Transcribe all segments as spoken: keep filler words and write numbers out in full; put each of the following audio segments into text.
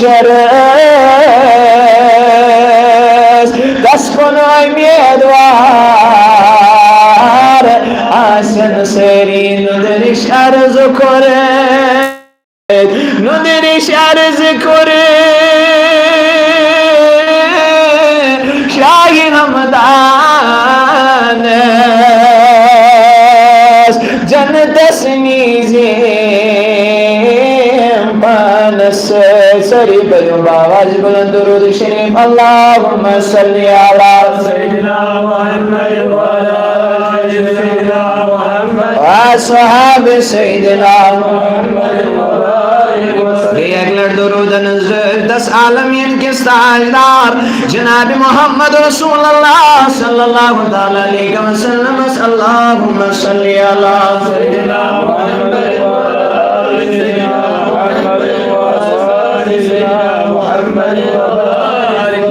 شرس، تس کُن امیدوار آسن سٲری۔ نُندرِش عرض کوٚر، نُندرِش عرض کوٚر شاہِ ہمدانس، جنتس نیٖزِم پانس سۭتۍ۔ سٲری پٔرِو باواز بلند درود شریف، اللہم صلی علی سیدنا محمد وعلی آل سیدنا محمد وأصحاب سیدنا محمد۔ بیٚیہِ اَکہِ لَٹہِ درودن ہٕنٛز رٲژ دس عالمین کِس تاجدار جناب محمد رسول اللہ صلی اللہ تعالیٰ علیہ وسلم۔ اللہم صلی علی سیدنا محمد وعلی آل سیدنا محمد وعلی آل سیدنا محمد۔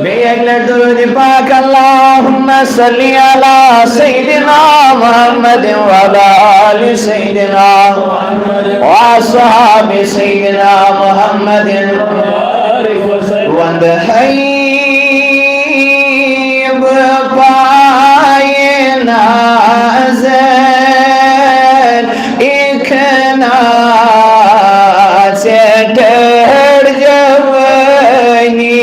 بیٚیہِ اَکہِ لَٹہِ درود پاک، اللہم صلی علی سیدنا محمد وعلی آل سیدنا وأصحاب سیدنا محمد۔ وندٕ ہے بہٕ پایہِ نازن اِکھنا ژےٚ ٹٲٹھ جوٲنی۔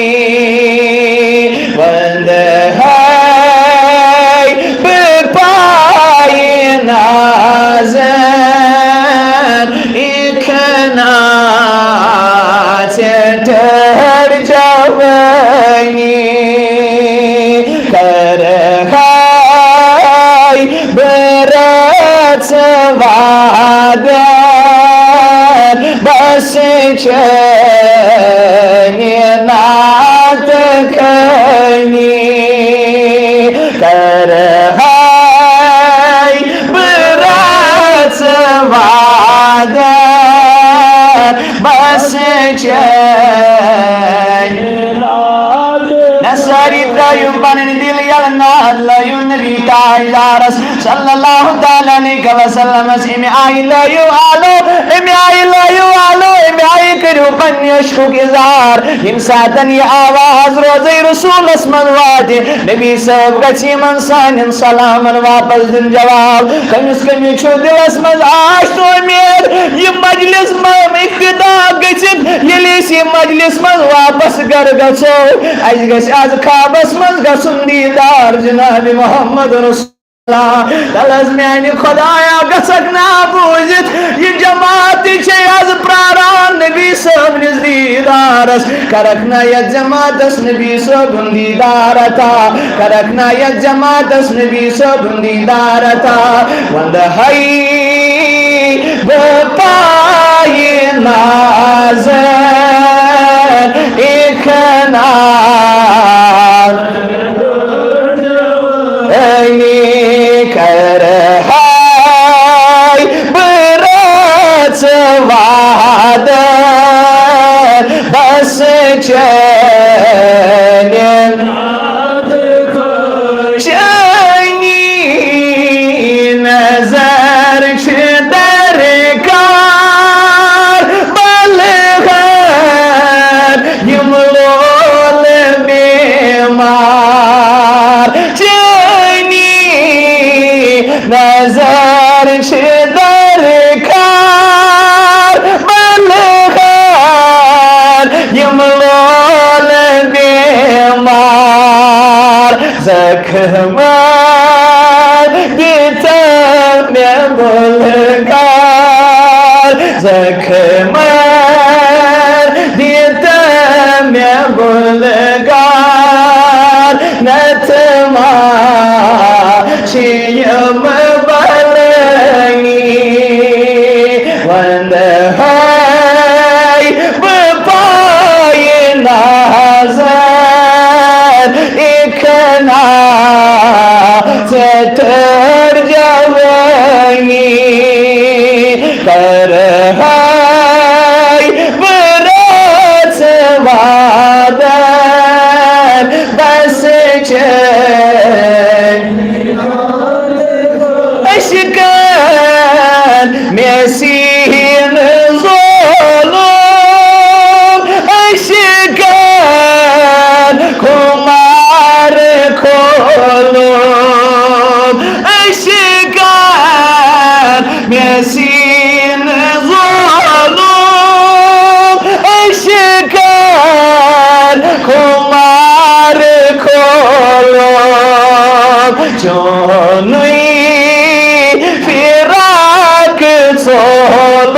وندٕ ہے بہٕ پایہِ نازن اِکھنا ژےٚ ٹٲٹھ جوٲنی۔ کرٕ ہاے بہٕ رٲژ وادن بس چٲنہِ نعت خٲنی۔ کرٕ ہاے بہٕ رٲژ وادن بس چٲنہِ نعت۔ نہ سٲری ترٲیِو پنٕنۍ دِل یلہٕ، نعت لٲیِو نبی تاجدارس صلی اللہ تعالیٰ علیہ وسلمس۔ اَمہِ آیہِ لٲیِو آلو، اَمہِ آیہِ لٲیِو آلو، اَمہِ آیہِ کٔرِو پننہِ عشقُک اظہار۔ ییٚمہِ ساتن یہِ آواز روزے رسولس منٛز واتہِ، نبی صٲب گژھِ یِمن سانٮ۪ن سلامن واپس دیُن جواب۔ کٔمِس کٔمِس چھُ دِلس منٛز آش تہٕ اُمید، یہِ مجلس منٛز افتتاح گٔژھِتھ، ییٚلہِ أسۍ یہِ مجلس منٛز واپس گرٕ گژھو، اَسہِ گژھِ از خوابس منٛز گژھُن دیٖدار جناب محمد رسول اللہ۔ دَپہَس میانہِ خدایا، گژھکھ نا بوٗزِتھ، یہِ جماعت تہِ چھے از پراران نبی صٲبنِس دیٖدارس۔ کرکھ نا یتھ جماعتس نبی صٲبُن دیٖدار عطا، کرکھ نا یتھ جماعتس نبی صٲبُن دیٖدار عطا۔ وندٕ ہے بہٕ پایہِ نازن اِکھنا علی کرٕ ہاے بہٕ رٲژ وادن بس چٲنٮ۪ن۔ چٲنی نظر چھِ درکار بلغن یِم لول بیمار۔ چٲنی نظر چھِ درکار بلغن یِم لول بیمار۔ زخمن دِژ مےٚ بُلغار، زخمن دِژ مےٚ بُلغار، نتہٕ ما چھِ یِم بلٲنی۔ وندٕ ہاے بہٕ پایہِ نظر اِکھنا چونُے فراق ژولُم،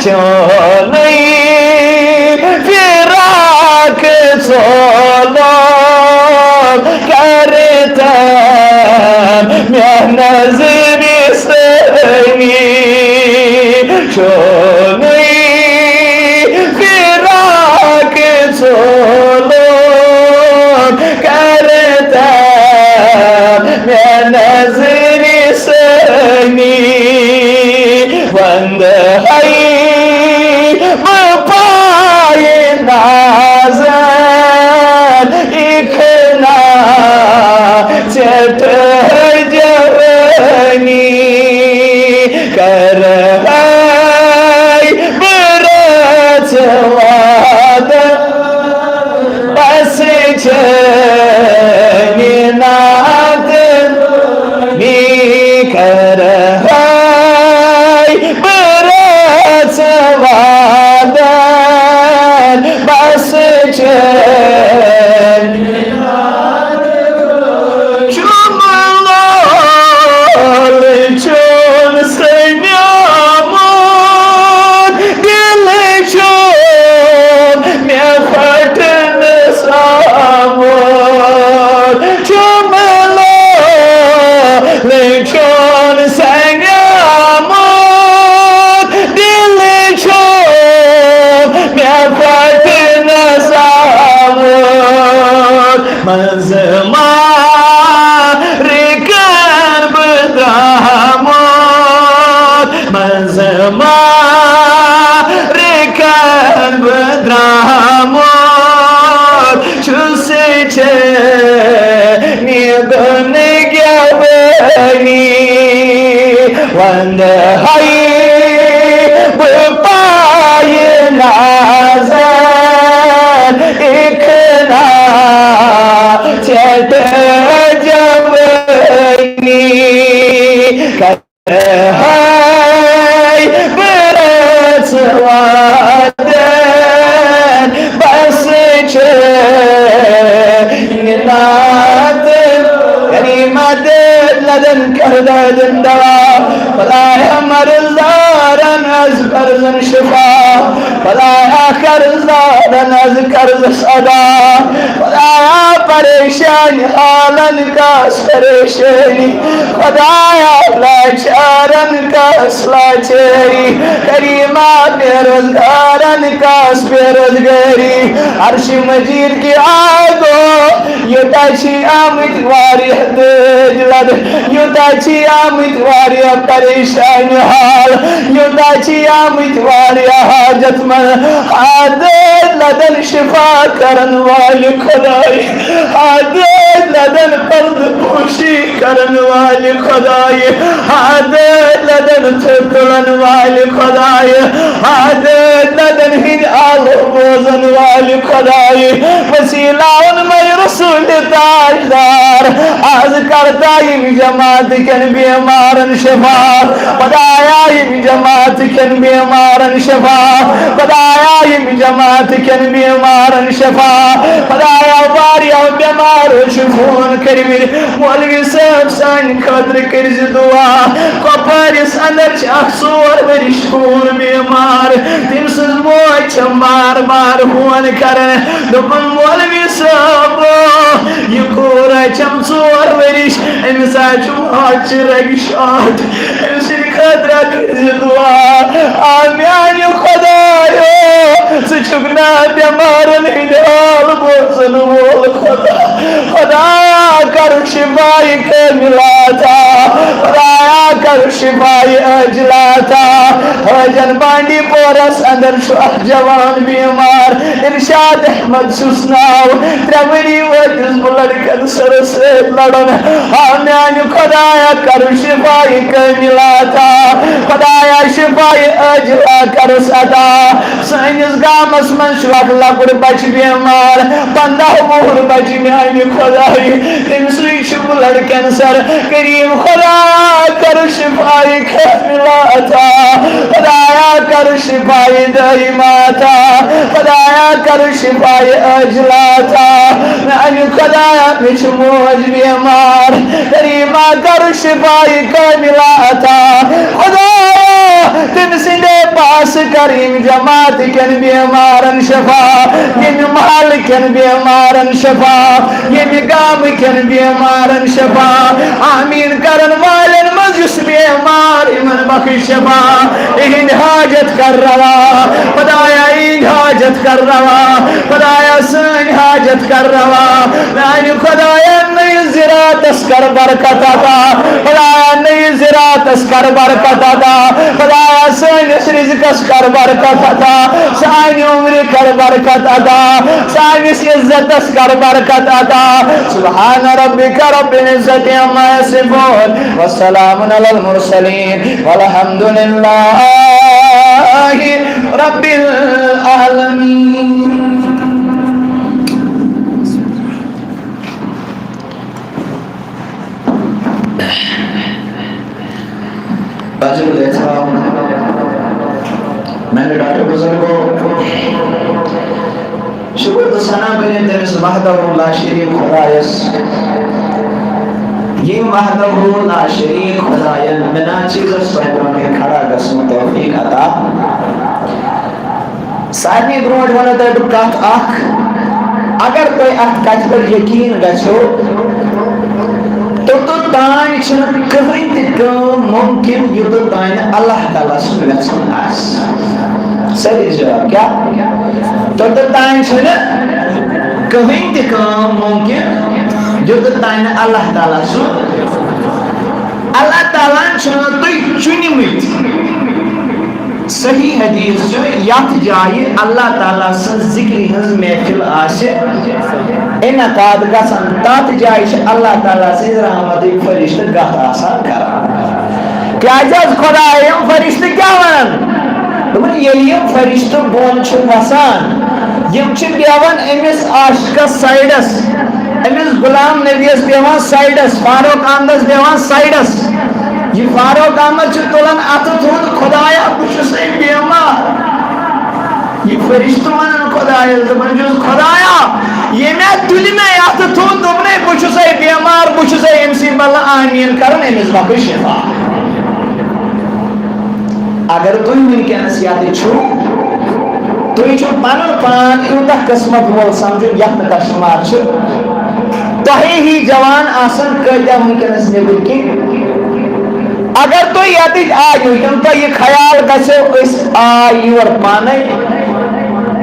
چونُے فراق ژولُم، کرتم مےٚ نظرِ ثانی۔ چونُے فراق ژولُم، کرتم مےٚ نظرِ ثانی۔ وندٕ ہے بہٕ پایہِ نازن، اِکھنا ژیٹہٕ جوٲنی، کرٕ ہے بہٕ رٲژ وادٕ، بس چٲنۍ نعت می، کرٕ ہے بہٕ رٲژ وادٕ، بس چٲنۍ۔ چُمہٕ لول چون سنیومُت، دل چون مےٚ پھٹنس آمُت۔ چُمہٕ لول چون سنیومُت، دل چون مےٚ پھٹنس آمُت۔ منٛزٕ مارِ کَن بہٕ درٛامُت، منٛزٕ مارِ کَن بہٕ درٛامُت، چھُس چٲنہِ دُنہٕ گٮ۪وٲنی۔ وندٕ ہے بہٕ پایہِ نازن، اِکھنا ژیٹہٕ جوٲنی، کرٕ ہے بہٕ رٲژ وادن، بس چٲنۍ نعت۔ غنیمت لدن کردن دوا، خدایا مرض دارن از فرزن شفا، خدایا قرض دارن از قرض صدا، خدایا پریشان حالن کس پریشانی، خدایا لاچارن کس لاچاری، کریما بے روزگارن کس بے روزگاری۔ عرش مجید کی آگو یوتاہ چھی آمٕتۍ واریاہ دٲدۍ لد، یوتاہ چھی آمٕتۍ واریاہ پریشان حال، یوتاہ چھی آمٕتۍ واریاہ حاجت مند۔ آ دٲدۍ لدن شفا کرن والہِ خداے، آ دٲدۍ لدن پردٕ پوشی کرن والہِ خداے، آ دٲدۍ لدن تھٔر تُلن والہِ خداے، آ دٲدۍ لدن ہٕنٛدۍ آلو بوزن والہِ خداے، وسیلہ اوٚنمے رسول تاجدار، از کرتا ییٚمہِ جماعت کٮ۪ن بیمارن شفا، خدایا ییٚمہِ جماعت کٮ۪ن بیمارن شفا، خدایا ییٚمہِ جماعت کٮ۪ن بیمارن شفا، خدایا واریاہ بیمارو چھِ فون کٔرمٕتۍ، مولوی صٲب سانہِ خٲطرٕ کٔرۍ زِ دعا۔ کۄپوٲرِس اندر چھِ اکھ ژور ؤرِش کوٗر بیمار، تٔمۍ سٕنٛز موج چھےٚ بار بار فون کران، دوٚپُن، مولوی صٲب، یہِ کوٗر چھم ژور ؤرِش، أمِس حظ چھُ ماجہِ رگہِ شاٹ، أمۍ سٕنٛدِ خٲطرٕ کٔرۍ زِ دعا۔ آ میانہِ خدایو، ژٕ چھُکھ نا بٮ۪مارن ہٕنٛدۍ حال بوزن وول خدا؟ خدایا، کر شفای کامل عطا، خدایا، کر شفای عاجل عطا۔ حٲجن بانڈی پورس اندر چھُ اکھ جوان بیمار، ارشاد احمد چھُس ناو، ترٛےٚ ؤری وٲتِس بہٕ لڑکن سرس سۭتۍ لڑان۔ آ میانہِ خدایا، کر شفای کامل عطا، خدایا، شفای عاجل کرس عطا۔ سٲنِس گامس منٛز چھُ اکھ لۄکُٹ بچہِ بیمار، پنٛداہ وُہُر بچہِ میانہِ خدایہِ، تٔمۍ سٕے چھُ بلڈ کینسر۔ کریم خدایا، کر شفای کاملہ عطا، خدایا، کر شفای دائمہ عطا، خدایا، کر شفای عاجلہ عطا۔ میانہِ خدایا، مےٚ چھِ موج بیمار، کریما کر شفای کاملہ عطا۔ خدایا، تٔمۍ سٕنٛدے پاس کر ییٚمہِ جماعت کٮ۪ن بیمارن شفا، ییٚمہِ محلہٕ کٮ۪ن بیمارن شفا، ییٚمہِ گامہٕ کٮ۪ن بیمارن شفا۔ آمین کرن والٮ۪ن منٛز یُس بیمار، یِمن بخش شفا، یِہنٛدۍ حاجت کر روا۔ خدایا، یِہنٛدۍ حاجت کر روا۔ خدایا، سٲنۍ حاجت کر روا۔ میانہِ خدایا، نٔیِس زِراتس کر برکت عطا۔ خدایا، نٔیِس زِراتس کر برکت عطا۔ خدایا، سٲنِس رزقس کر برکت عطا۔ سانہِ عمرِ کر برکت عطا۔ سٲنِس عزتس کر برکت عطا۔ سبحان ربك رب العزة عما يصفون، وسلام على المرسلين، والحمد لله رب العالمين۔ واجب الاحترام میانہِ ڈاکٹر بزرگو، شکر تہٕ ثنا بنن تٔمِس وحدہ لا شریک خدایس۔ ییٚمۍ وحدہ لا شریک خدایَن مےٚ ناچیزس تۄہہِ برونٛہہ کَنہِ کھڑا گژھنُک توفیق عطا۔ سارنٕے برونٛٹھ وَنو تۄہہِ بہٕ کَتھ اَکھ۔ اگر تۄہہِ اَتھ کَتھِ پٮ۪ٹھ یقیٖن گژھیو، توٚتَتھ تام چھِنہٕ کٕہٕنۍ تہِ کٲم مُمکِن، یوٚتَتھ تام نہٕ اللہ تعالیٰ سُنٛد یَژھُن آسہِ۔ سٲری جواب کیٛاہ؟ توٚتَتھ تام چھِنہٕ کٕہٕنۍ تہِ کٲم مُمکِن، یوٚتَتھ تام نہٕ اللہ تعالیٰ سُنٛد۔ اللہ تعالیٰ ہَن چھِنہٕ تُہۍ چُنمٕتۍ۔ صحیح حدیث چھُ، یتھ جایہِ اللہ تعالیٰ سٕنٛز ذکرِ ہٕنٛز محفل آسہِ انعقاد گژھان، تتھ جایہِ چھِ اللہ تعالیٰ سٕنٛز رحمتٕکۍ فرشتہٕ گتھ آسان کران۔ کیازِ حظ؟ خدایہِ یِم فرشتہٕ کیٛاہ ونان؟ دوٚپُن، ییٚلہِ یِم فرشتہٕ بۄن چھِ وسان، یِم چھِ بیٚہوان أمِس عاشقس سایڈس، أمِس غلام نبیَس بیٚہوان سایڈس، فاروق احمدس بیٚہوان سایڈس۔ یہِ فاروق احمد چھُ تُلان اَتھٕ تھوٚد، خدایا، بہٕ چھُسے بیمار۔ یہِ فرشتہٕ وَنان خدایَس، دَپان چھُس، خدایا، ییٚمہِ تُلہِ مےٚ اَتھٕ تھوٚد، دوٚپنَے، بہٕ چھُسے بیمار، بہٕ چھُسے أمۍ سٕے بدلہٕ آمیٖن کران، أمِس بخش شفا۔ اگر تُہۍ وٕنکیٚنَس ییٚتہِ چھِو، تُہۍ چھِو پَنُن پان یوٗتاہ قٕسمت وول سَمجھُن، یَتھ نہٕ کانٛہہ شُمار چھُ۔ تۄہے ہی جوان آسَن کۭتیٛاہ وٕنکیٚنَس نیٚبٕرۍ کِنۍ۔ اگر تُہۍ ییٚتِکۍ آیِو، یِم تۄہہِ یہِ خیال گژھیو، أسۍ آے یور پانَے،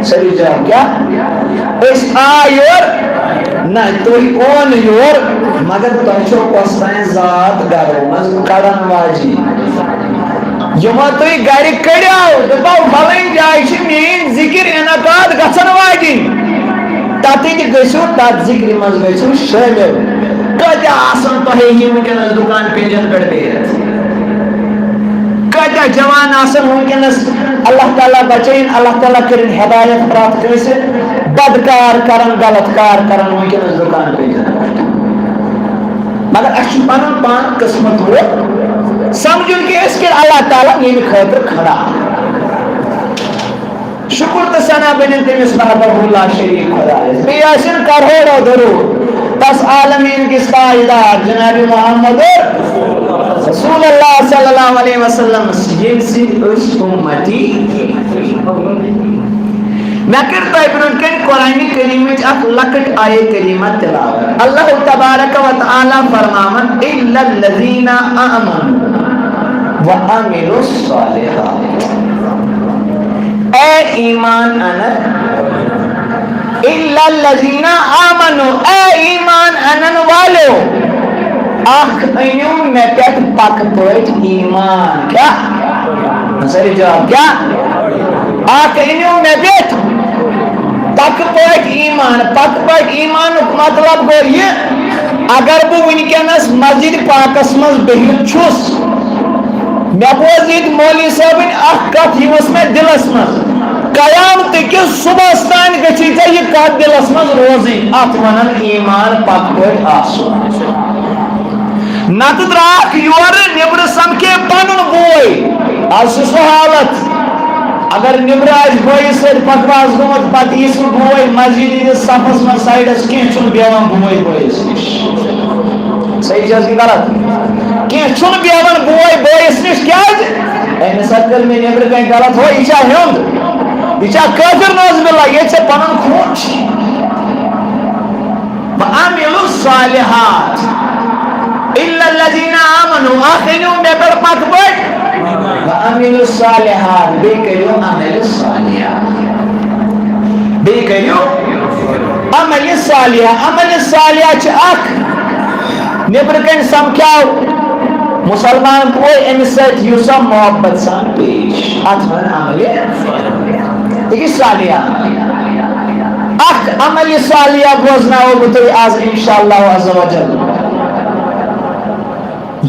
سٲری جواب کیٛاہ؟ أسۍ آے یور؟ نہ، تُہۍ او نہٕ یور، مگر تۄہہِ چھو کۄس تام ذات گرو منٛز کڑن واجی۔ یِمو تُہۍ گرِ کٔڑیو، دپو، فلٲنۍ جایہِ چھِ میٲنۍ ذکر انعقاد گژھن واجِنۍ، تتہِ تہِ گٔژھِو، تتھ ذکرِ منٛز گٔژھِو شٲمِل۔ کۭتیاہ آسن تۄہے ہی وٕنکیٚنس دُکان پینجن پٮ۪ٹھ بِہِتھ؟ کۭتیاہ جوان آسن وٕنکیٚنس، اللہ تعالیٰ بچٲیِن، اللہ تعالیٰ کٔرِن ہدایت پرٛٮ۪تھ کٲنٛسہِ، بدکار کرن، غلط کار کرن وٕنکیٚنس دُکان پینجن پٮ۪ٹھ۔ مگر اَسہِ چھُ پَنُن پان قٕسمت وول سَمجھُن کہِ أسۍ کٔرۍ اللہ تعالیٰ ییٚمہِ خٲطرٕ کھڑا۔ شُکُر تہٕ ثنا بٔنِن تٔمِس وحدہ لا شریک خدایَس۔ بیٚیہِ ٲسِن کروڑو درود تَس عالمیٖن کِس تاجدار جناب محمد رسول اللہ صلی اللہ علیہ وسلم، ییٚمہِ سٕنٛدۍ أسۍ اُمتی۔ مےٚ کٔر تۄہہِ برونٛٹھ کنہِ قرآنِ کریٖمٕچ اکھ لۄکٕٹ آیے کریٖمہ تلاوت۔ اللہ تبارک و تعالیٰ فرماوان، "الا الذین آمنوا وعملوا الصالحات۔" اے ایمان انن، الا الذین آمنوا، اے ایمان انن والو، اکھ أنِو مےٚ پٮ۪ٹھ پکہٕ پٲٹھۍ ایمان۔ کیٛاہ؟ سٲری جواب کیٛاہ؟ اکھ أنِو مےٚ پٮ۪ٹھ پکہٕ پٲٹھۍ ایمان۔ پکہٕ پٲٹھۍ ایمانُک مطلب گوٚو یہِ، اگر بہٕ وٕنکیٚنس مسجد پاکس منٛز بِہِتھ چھُس، مےٚ بوز ییٚتہِ مولوی صٲبٕنۍ اکھ کتھ، یہِ ؤژھ مےٚ دِلس منٛز، قیامتہٕ کِس صبحس تام گٔژھی ژےٚ یہِ کتھ دِلس منٛز روزٕنۍ، اتھ ونان ایمان پکہٕ پٲٹھۍ آسُن۔ نتہٕ درٛاکھ یورٕ نیبرٕ سمکھے پنُن بوے۔ از چھُ سُہ حالت۔ اگر نیٚبرٕ آسہِ بٲیِس سۭتۍ بکواس گوٚمُت، پتہٕ یی سُہ بوے مسجد ہٕنٛدِس صفس منٛز سایڈس، کینٛہہ چھُنہٕ بیٚہوان بوے بٲیِس نِش۔ صحیح چھا کِنہٕ غلط؟ کینٛہہ چھُنہٕ بیٚہوان بوے بٲیِس نِش۔ کیٛازِ؟ أمِس ہا کٔر مےٚ نیٚبرٕ کنہِ غلط، ہو، یہِ چھا ہیوٚنٛد؟ یہِ چھا کٲفِر؟ نعوذ باللہ، ییٚتہِ ژےٚ پنُن خوٗن چھُ۔ وَعَمِلُوا الصَّالِحَاتِ إِلَّا الَّذِينَ آمَنُوا، اکھ أنِو مےٚ پٮ۪ٹھ پتہٕ پٲٹھۍ۔ وَعَمِلُوا الصَّالِحَاتِ، بیٚیہِ کٔرِو عملِ صالحہ۔ بیٚیہِ کٔرِو عملِ صالحہ۔ عملِ صالحہ چھِ اکھ، نیٚبرٕ کنہِ سمکھیو مسلمان بوے، أمِس سۭتۍ یُس سا محبت سان پیش، اتھ ونان عملِ، یہِ گٔے صالحہ۔ اکھ عملِ صالحہ بوزناوو بہٕ تۄہہِ از انشاءاللہ عز و جل۔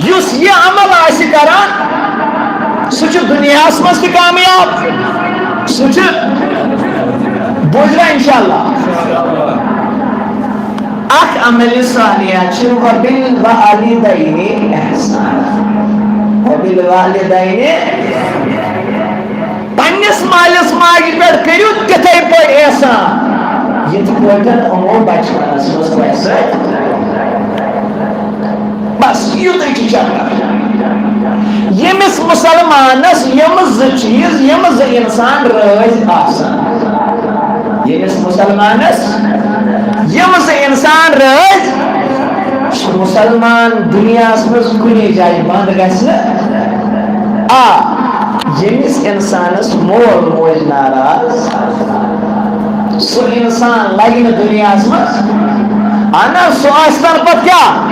یُس یہِ عمل آسہِ کران، سُہ چھُ دُنیاہَس منٛز تہِ کامیاب، سُہ چھُ، بوٗزوا انشاءاللہ؟ اکھ عملِ صالحہ چھُ وَبِالْوَالِدَيْنِ اِحْسَانًا۔ وَبِالْوَالِدَيْنِ، پننِس مٲلِس ماجہِ پٮ۪ٹھ کٔرِو تِتھے پٲٹھۍ احسان، یِتھ پٲٹھۍ یِمو بچپنس منٛز تۄہہِ سۭتۍ۔ بس، یُتُے چھُ چکر۔ ییٚمِس مسلمانس یِم زٕ چیٖز، یِم زٕ انسان رٲضۍ آسن، ییٚمِس مسلمانس یِم زٕ انسان رٲضۍ، سُہ مسلمان دُنیاہس منٛز کُنی جایہِ بنٛد گژھِ نہٕ۔ آ، ییٚمِس انسانس مول موج ناراض، سُہ انسان لگہِ نہٕ دُنیاہس منٛز۔ اہن حظ، سُہ ٲسۍ تن پتہٕ کیٛاہ؟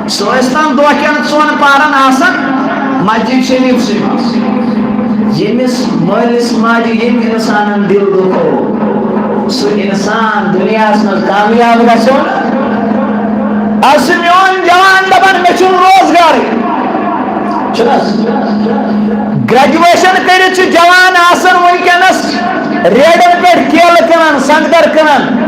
سُہ ٲسۍ تن دۄہ کٮ۪ن ژۄن پہرن آسان مسجد شریفسٕے منٛز۔ ییٚمِس مٲلِس ماجہِ ییٚمۍ انسانن دِل دُکھو، سُہ انسان دُنیاہس منٛز کامیاب گژھو نہٕ۔ از چھُ میون جوان دپان، مےٚ چھُنہٕ روزگارٕے۔ چھُنہٕ حظ؟ گریجویشن کٔرِتھ چھُ جوان آسان وٕنکیٚنس ریڈن پٮ۪ٹھ کیلہٕ کٕنان، سنگتر کٕنان۔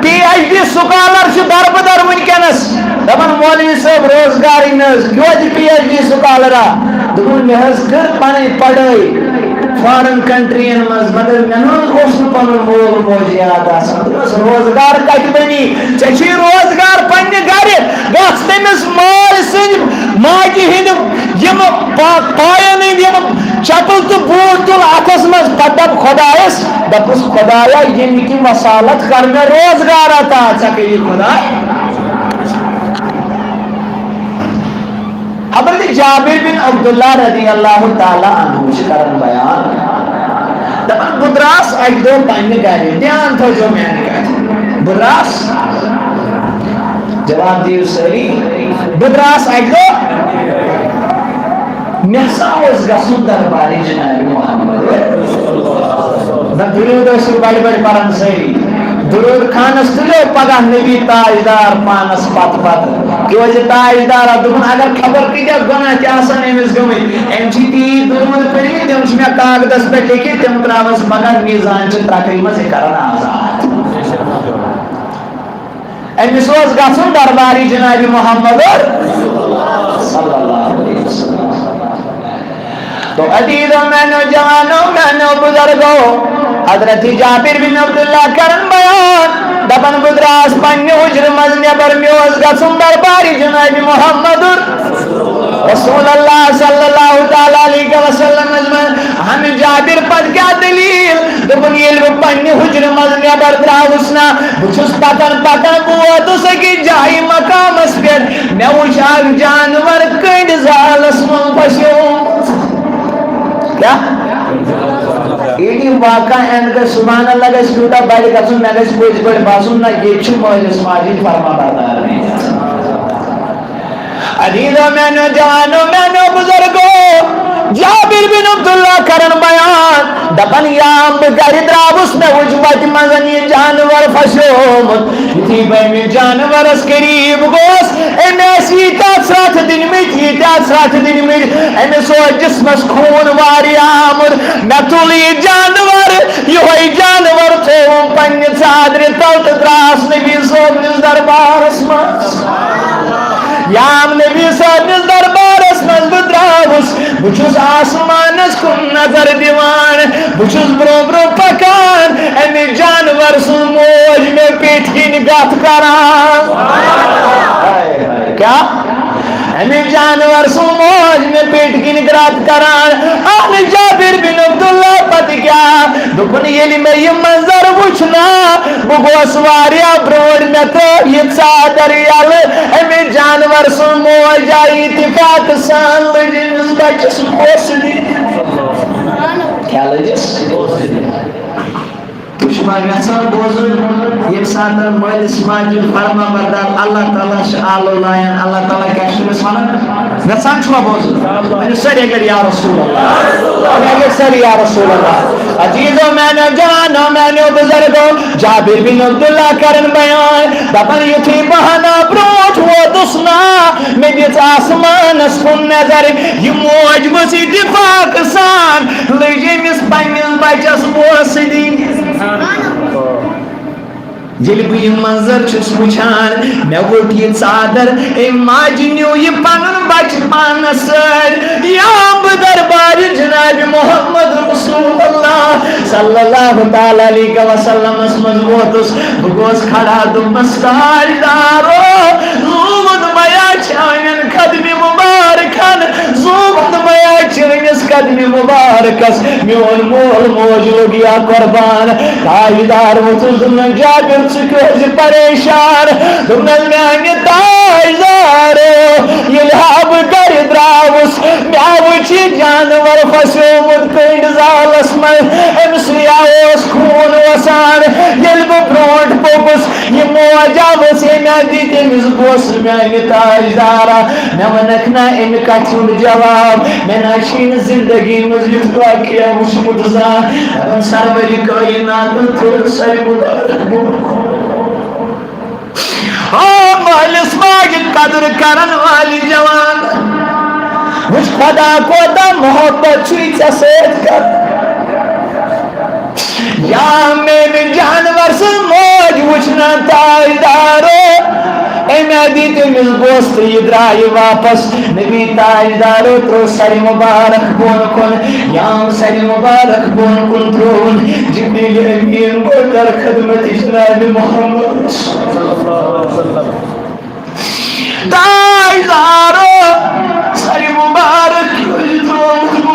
پی ایچ ڈی سکالر چھُ دربدر وٕنکیٚنس۔ دپان، مولوی صٲب، روزگارٕے نہٕ حظ، کیٛازِ پی ایچ ڈی سکالرا؟ دوٚپُن، مےٚ حظ کٔر پنٕنۍ پڑھٲے فارن کنٹرین منٛز، مگر مےٚ نہٕ حظ اوس نہٕ پنُن مول موج یاد آسان۔ دوٚپمس، روزگار کتہِ بنی؟ ژےٚ چھُے روزگار پننہِ گرِ۔ گژھ تٔمِس مٲلۍ سٕنٛدِ ماجہِ ہٕنٛدِ یِم پا-، پاین ہٕنٛدۍ یِم چپل تہٕ بوٗٹھ تُل اتھس منٛز، پتہٕ دپ خۄدایس، دپُس، خۄدایا، ییٚمہِ کہِ وسالت کر مےٚ روزگار عطا، ژےٚ کٔری خۄداے۔ حضرت جابر بن عبداللہ رضی اللہ تعالیٰ عنہ چھِ کران بیان، دپان، بہٕ درٛاس اکہِ دۄہ پننہِ گرِ، دھیان تھٲوزیو میانہِ کتھِ، بہٕ درٛاس، جواب دِیِو سٲری، بہٕ درٛاس اکہِ دۄہ، مےٚ ہسا اوس گژھُن دربارِ جناب محمد۔ نہ، درود ٲسِو بڑِ بڑِ پران سٲری۔ درود خانس تُلِو پگاہ نبی تاجدار پانس پتہٕ پتہٕ۔ کیازِ تاجدارا دوٚپُن، اگر خبر کۭتیاہ گۄناہ تہِ آسن أمِس گٔمٕتۍ، أمۍ چھِ تیٖتۍ درود پٔرمٕتۍ، تِم چھِ مےٚ کاغذس پٮ۪ٹھ لیکھِتھ، تِم ترٛاوس پگاہ میزان چہِ ترٛکھِ منٛز، یہِ کرن آزاد۔ أمِس اوس گژھُن دربارِ جناب محمد صلی اللہ علیہ وسلم۔ تو عزیزو، میانیو جوانو، میانیو بزرگو، حضرت جابر بن عبداللہ کرن بیان، دپان، بہٕ درٛاس پننہِ حجرٕ منٛز نٮ۪بر، مےٚ اوس گژھُن دربارِ جناب محمد رسول اللہ صلی اللہ تعالیٰ علیہ وسلم منٛز۔ ہم جابر، پتہٕ کیٛاہ دٔلیٖل؟ دوٚپُن، ییٚلہِ بہٕ پننہِ حجرٕ منٛز نٮ۪بر درٛاوُس نا، بہٕ چھُس پکان پکان، بہٕ ووتُس أکِس جایہِ مقامس پٮ۪ٹھ، مےٚ وُچھ اکھ جانور کٔنڈۍ زالس منٛز پھسیومُت۔ کیٛاہ؟ ییٚلہِ یہِ واقعہ اَنہِ گژھِ، سبحان اللہ گژھِ، یوٗتاہ بَڑِ گژھُن، مےٚ گژھِ پٔزۍ پٲٹھۍ باسُن، نہ، ییٚتہِ چھُ مٲلِس ماجہِ ہٕنٛدۍ فرما بردار۔ عزیزو، میانیو جوانو، میانیو بزرگو، جابر بن عبداللہ کرن بیان، دپان، یام بہٕ گرِ درٛاوُس، مےٚ وُچھ وتہِ منٛز یہِ جانور پھسیومُت۔ یُتھُے بہٕ أمِس جانورس قریب گوس، أمۍ ٲسۍ ییٖتیٛاہ ژھرٛٹھ دِنۍ مٕتۍ، ییٖتیٛاہ ژھرٛٹھ دِنۍ مٕتۍ، أمِس اوس جسمس خوٗن واریاہ آمُت۔ مےٚ تُل یہِ جانور، یِہوٚے جانور تھووُم پننہِ ژادرِ تل تہٕ درٛاس نبی صٲبنِس دربارس منٛز۔ یام نبی صٲبنِس دربارس منٛز بہٕ درٛاوُس، بہٕ چھُس آسمانس کُن نظر دِوان، بہٕ چھُس برٛونٛہہ برٛونٛہہ پکان، امہِ جانور سٕنٛز موج مےٚ پیٚٹھۍ کِنۍ گتھ کران۔ کیٛاہ؟ امہِ جانور سٕنٛز موج مےٚ پیٚٹھۍ کِنۍ گتھ کران۔ اہن جابر بن عبداللہ، پتہٕ کیٛاہ؟ دوٚپُن، ییٚلہِ مےٚ یہِ منظر وُچھ نا، بہٕ گوس واریاہ برٛونٛٹھ، مےٚ ترٛٲو یہِ ژادر یَلہٕ۔ أمِس جانور سٕنٛز موج آیہِ اتفاق سان، لٔج أمِس بچس بوسہٕ دِنہِ۔ کیٛاہ لٔجِس؟ تُہۍ چھِوا یژھان بوزُن، ییٚمہِ ساتہٕ مٲلِس ماجہِ ہُنٛد فرما بردار اللہ تعالیٰ چھُ آلو لایان، اللہ تعالیٰ کیٛاہ چھُ تٔمِس وَنان؟ یژھان چھُوا بوزُن؟ ؤنِو سٲری اَکہِ لَٹہِ، یا رسول اللہ۔ اَکہِ لَٹہِ سٲری، یا رسول اللہ۔ عزیزو میانیو، جوانو میانیو، بزرگو، جابر بن عبداللہ کرن بیان، دپان، یُتھُے بہٕ ہنا برونٛٹھ ووتُس نا، مےٚ دِژ آسمانس کُن نظر، یہِ موج ؤژھ اتفاق سان، لٔج أمِس پننِس بچس بوسہٕ دِنہِ۔ ییٚلہِ بہٕ یہِ منظر چھُس وٕچھان، مےٚ ووٚٹ یہِ ژادر، أمۍ ماجہِ نیوٗ یہِ پنُن بچہٕ پانس سۭتۍ۔ یا بہٕ دربارِ جناب محمد رسول اللہ صلی اللہ تعالیٰ علیہ وسلمس منٛز ووتُس۔ بہٕ گوس کھڑا، دوٚپمس، تاجدارو، زوٗن میا چانٮ۪ن قدمِ مبارکن، زوٗن میا چٲنِس قدمِ مبارکس، میون مول موج لوٚگ یا قربان۔ تاجدار ووٚتھُس، دوٚپنس، جابر، ژٕ کیٛازِ پریشان؟ دوٚپنس، میانہِ تاجدارو، ییٚلہِ ہا بہٕ گرِ درٛاوُس، مےٚ وُچھ یہِ جانور پھسیومُت کٔنٛڈۍ زالس منٛز، أمۍ سٕے ہا اوس خوٗن وسان۔ ییٚلہِ بہٕ برونٛٹھ پوٚکُس، یہِ موج آ ؤژھ، ییٚمہِ آ دِتۍ أمِس بوسہٕ میانہِ تاجدارا۔ مےٚ وَنکھ نا، اَمہِ کَتھِ ہُنٛد جواب؟ مےٚ نا چھُے نہٕ زِندگی منٛز یُتھ واقعہ وُچھمُت زانٛہہ۔ دَپان، سرورِ کٲینات تہٕ سرِ مُبارک۔ آ، مٲلِس ماجہِ قدٕر کرن والہِ جوان، وٕچھ خۄدا کوٗتاہ محبت چھُے ژےٚ سۭتۍ کران۔ یا میٲنۍ جانور سٕنٛز موج وٕچھ نا تاجدارو، أمۍ ہا دِتۍ أمِس بوسہٕ تہٕ یہِ درٛایہِ واپس۔ نبی تاجدارو ترٛوو سرِ مبارک بۄن کُن، یام سرِ مبارک بۄن کُن ترٛووُن۔ جبریل امین گوٚو در خدمت جناب محمد۔ تاجدارو، سرِ مبارک یُس ترٛووُتھ بۄن۔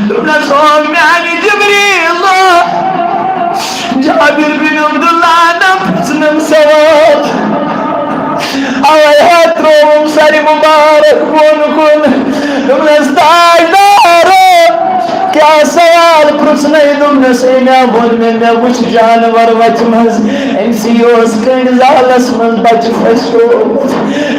دوٚپنس، او میانہِ جبریل، جابر بن عبداللہ نہ پرٛژھنم سوال۔ اوے ہا ترٛووُم سرِ مبارک بۄن کُن۔ دوٚپنس، تاجدارو، کیٛاہ سوال پرٛژھنے؟ دوٚپنس، ہے، مےٚ ووٚن، مےٚ، مےٚ وُچھ جانور وتہِ منٛز، أمۍ سٕے اوس کٔنٛڈۍ زالس منٛز بچہٕ پھسیومُت،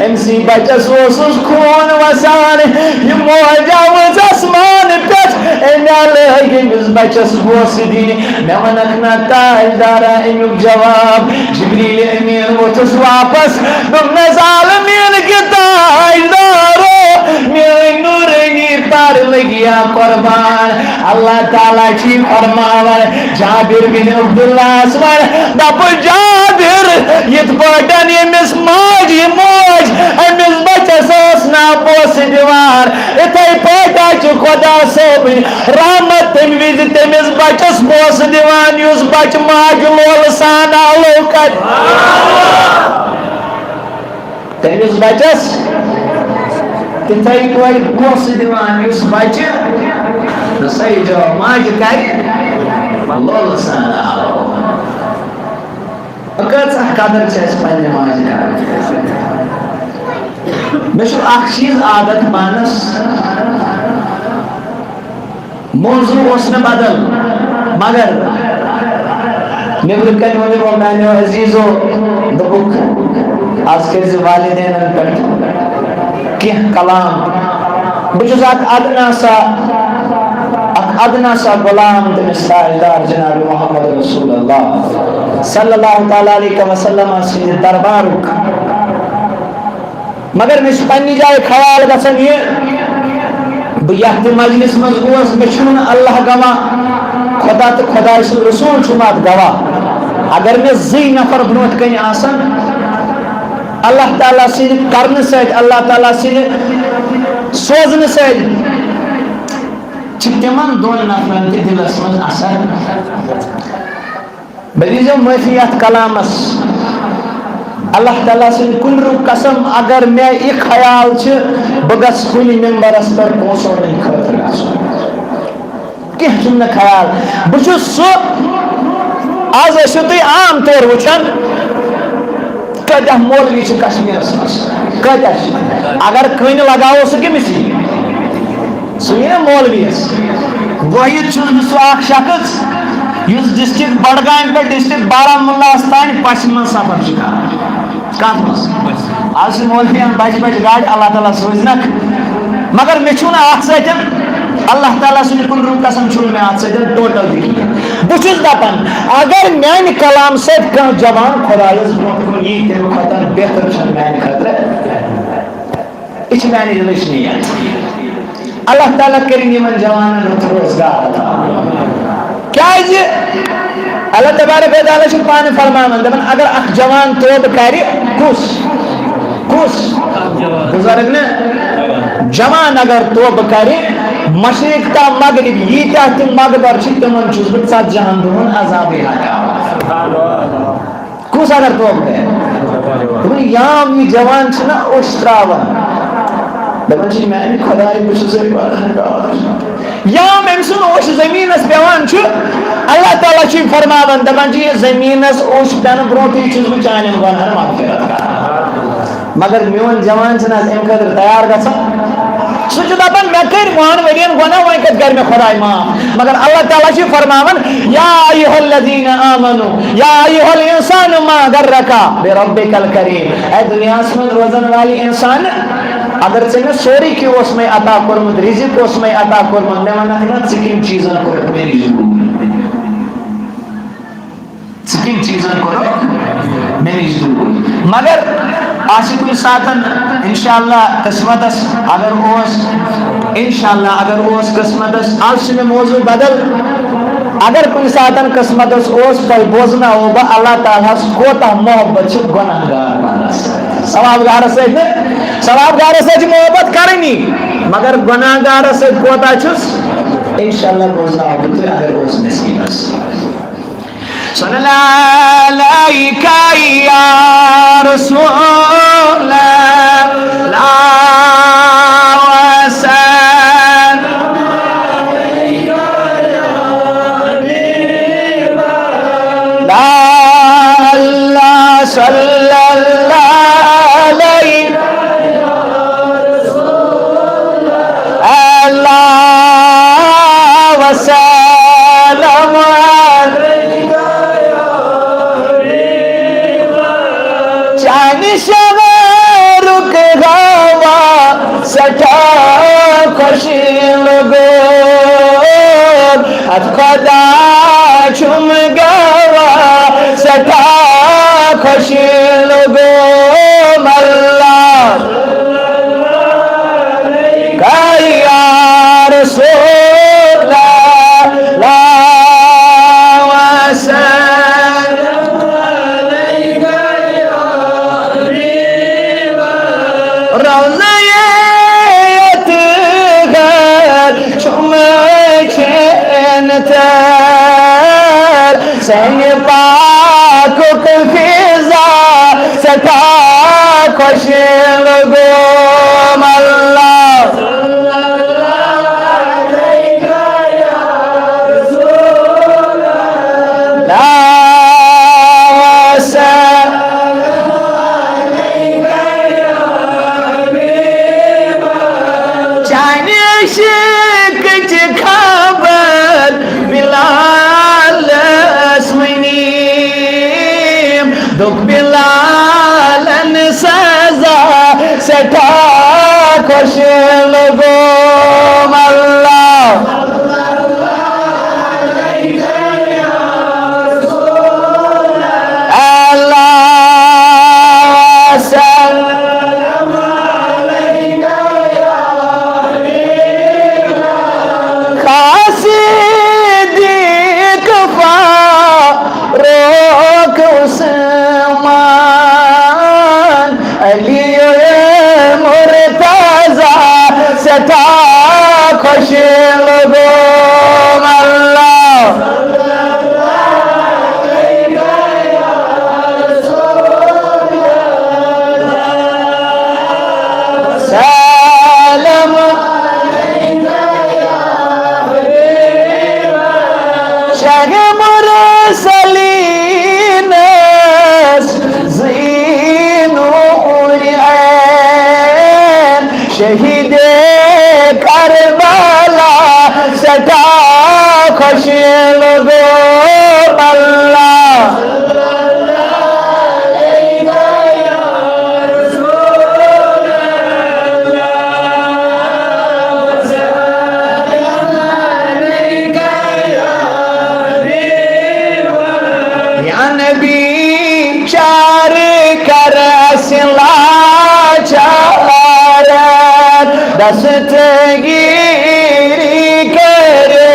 أمۍ سٕے بچس اوسُس خوٗن وسان، یہِ موجا ؤژھ آسمان پٮ۪ٹھ، أمۍ آ لٲگۍ أمِس بچس بوسہٕ دِنہِ۔ مےٚ وَنکھ نا تاجدارا اَمیُک جواب؟ جبریل امین ووٚتھُس واپس، دوٚپنس، عالمیٖن کہِ تاجدارو، میٲنۍ نورانی پر لٔگۍ یا قربان۔ اللہ تعالیٰ چھِ فرماوان، جابر بن عبداللہس وَن، دَپُس، جابر، یِتھ پٲٹھۍ ییٚمِس ماجہِ موج أمِس بچس ٲس نا بوسہٕ دِوان، اِتھے پٲٹھۍ چھُ خۄدا صٲبٕنۍ رحمت تَمہِ وِزِ تٔمِس بچس بوسہٕ دِوان، یُس بچہٕ ماجہِ لولہٕ سان آلو کرِ۔ تٔمِس بچس تِتھے پٲٹھۍ بوسہٕ دِوان، یُس بچہٕ، نہ صحیح جواب، ماجہِ کرِ لولہٕ سان آلو۔ کۭژاہ قدر چھِ اَسہِ پننہِ ماجہِ کران؟ مےٚ چھُ اکھ چیٖز عادت پانس، موضوع اوس نہٕ بدل، مگر نیٚبرٕ کنہِ ووٚن یِمو میانیو عزیزو، دوٚپُکھ، از کٔرۍ زِ والدینن پٮ۪ٹھ کینٛہہ کلام۔ بہٕ چھُس اکھ ادنا سا، اکھ ادنا سا غلام تٔمِس تاجدار جناب محمد رسول اللہ صلی اللہ تعالیٰ علیہ وسلم سٕنٛدِ دربارُک۔ مگر مےٚ چھُ پننہِ جایہِ خیال گژھان یہِ، بہٕ یتھ تہِ مجلس منٛز گوس، مےٚ چھُنہٕ اللہ گواہ، خۄدا تہٕ خۄداے سُنٛد رسول چھُم اتھ گواہ۔ اگر مےٚ زٕے نفر برونٛٹھ کنہِ آسن، اللہ تعالیٰ سٕنٛدِ کرنہٕ سۭتۍ، اللہ تعالیٰ سٕنٛدِ سوزنہٕ سۭتۍ چھِ تِمن دۄن نفرن تہِ دِلس منٛز اثر۔ مےٚ دیٖزیو معٲفی یتھ کلامس۔ اللہ تعالیٰ سٕنٛدِ کُنرُک قسم، اگر مےٚ یہِ خیال چھِ، بہٕ گژھٕ کُنہِ ممبرس پٮ۪ٹھ پونٛسہٕ وَنٕنۍ خٲطرٕ گژھُن۔ کینٛہہ چھُم نہٕ خیال۔ بہٕ چھُس سُہ، آز ٲسِو تُہۍ عام طور وٕچھان، کۭتیٛاہ مولوی چھِ کشمیٖرس منٛز، کۭتیٛاہ چھِ؟ اگر کٔنۍ لگاوو، سُہ کٔمِس یی؟ سُہ یی نا مولویَس۔ وٲحد چھُس بہٕ سُہ اکھ شخص یُس ڈسٹرکٹ بڈگامہِ پٮ۪ٹھ ڈسٹرکٹ بارہمولاہس تام پشہِ منٛز سفر چھُ کران۔ کتھ منٛز؟ آز چھِ مولوی انان بجہِ بجہِ گاڑِ، اللہ تعالیٰ سوٗزنکھ۔ مگر مےٚ چھُنہٕ اتھ سۭتۍ، اللہ تعالیٰ سٕنٛدِ کُنرُک قسم، چھُنہٕ مےٚ اتھ سۭتۍ ٹوٹل تہِ کِہیٖنۍ۔ بہٕ چھُس دپان، اگر میانہِ کلام سۭتۍ کانٛہہ جوان خۄدایس برونٛہہ کُن یی، تمہِ کھۄتہٕ بہتر چھُنہٕ میانہِ خٲطرٕ۔ یہِ چھِ میانہِ دِلٕچ نیت۔ اللہ تعالیٰ کٔرِنۍ یِمن جوانن ہُنٛد روزگار عطا۔ کیازِ اللہ تبارک و تعالیٰ چھُ پانہٕ فرماوان، دَپان، اگر اکھ جوان توبہٕ کرِ، کُس؟ کُس؟ بُزرگ نہٕ۔ جوان اگر توبہٕ کرِ، مشرق تا مغرب ییٖتیٛاہ تہِ مقبر چھِ، تِمن چھُس بہٕ ژتجی ہن دۄہن عذابٕے ہٹاوان۔ کُس اگر توبہٕ کرِ؟ دوٚپُن، یام یہِ جوان چھُنہ اوٚش ترٛاوان، دَپان چھِ، میٛانہِ خۄدایہِ، بہٕ چھُسَے پَرہَن گار۔ یام أمۍ سُنٛد اوٚش زٔمیٖنَس پٮ۪وان چھُ، اللہ تعالیٰ چھُے فرماوان، دَپان چھِ، یہِ زٔمیٖنَس اوٚش پٮ۪نہٕ برونٛٹھٕے چھُس بہٕ چانٮ۪ن گۄناہَن مغفرت کران۔ مگر میون جوان چھُنہٕ حظ اَمہِ خٲطرٕ تیار گژھان۔ سُہ چھُ دَپان، مےٚ کٔرۍ وُہَن ؤرِین گۄناہ، وۄنۍ کَتہِ کَرِ مےٚ خۄداے معاف؟ مگر اللہ تعالیٰ چھُ فرماوان، یا ایھا الذین آمنو، یا ایھا الانسان ما غرک بربک الکریم۔ اے دُنیاہَس منٛز روزَن والہِ اِنسان، اگر ژےٚ مےٚ سورُے کینٛہہ اوس مےٚ عطا کوٚرمُت، رِزِق اوس مےٚ عطا کوٚرمُت، مےٚ وَنَکھ نہ، ژٕ کَمہِ چیٖزَن کوٚرُکھ مےٚ نِش دوٗر؟ ژٕ کَمہِ چیٖزن کوٚرُکھ مےٚ نِش دوٗر؟ مگر آسہِ کُنہِ ساتن، انشاءاللہ، قسمتس اگر اوس، انشاءاللہ، اگر اوس قسمتس، آز چھُ مےٚ موضوع بدل۔ اگر کُنہِ ساتن قسمتس اوس، تۄہہِ بوزناوو بہٕ اللہ تعالیٰ ہس کوتاہ محبت چھُ گۄناہ گار بندس۔ ثواب گارس سۭتۍ نہٕ، ثواب گارس سۭتۍ چھِ محبت کرٲنی، مگر گۄناہ گارس سۭتۍ کوتاہ چھُس، انشاءاللہ بوزناوو بہٕ تۄہہِ اگر اوس نصیبس۔ صلی اللہ علیک یا رسول اللہ وسلم۔ لا اللہ صلی اللہ علیہ اللہ وسلم۔ چانہِ شعرُک ہوا سٮ۪ٹھاہ خۄش لوٚگُم۔ اتھ خۄدا چھُم گواہ سٮ۪ٹھاہ خۄش لوٚگُم اللہ۔ یا رسول اللہ وسلم۔ روضہ اطہر چھُم چین تر، سانہِ پاکُک فضا سٮ۪ٹھاہ خۄش لوٚگُم اللہ۔ لا وسلم۔ چانہِ عشقٕچ خبر بلالس ؤنِم، دوٚپ بلالن سزا سٮ۪ٹھاہ خۄش لوٚگُم اللہ۔ اللہ وسلم۔ خاص صدیق فاروق عثمان، شاہ مرسلینس زینو عین، شہید کربلا سٹھا خوش لگو اللہ۔ یا نبی چار کر اسہِ لاچار، دستگیری کٔرِو۔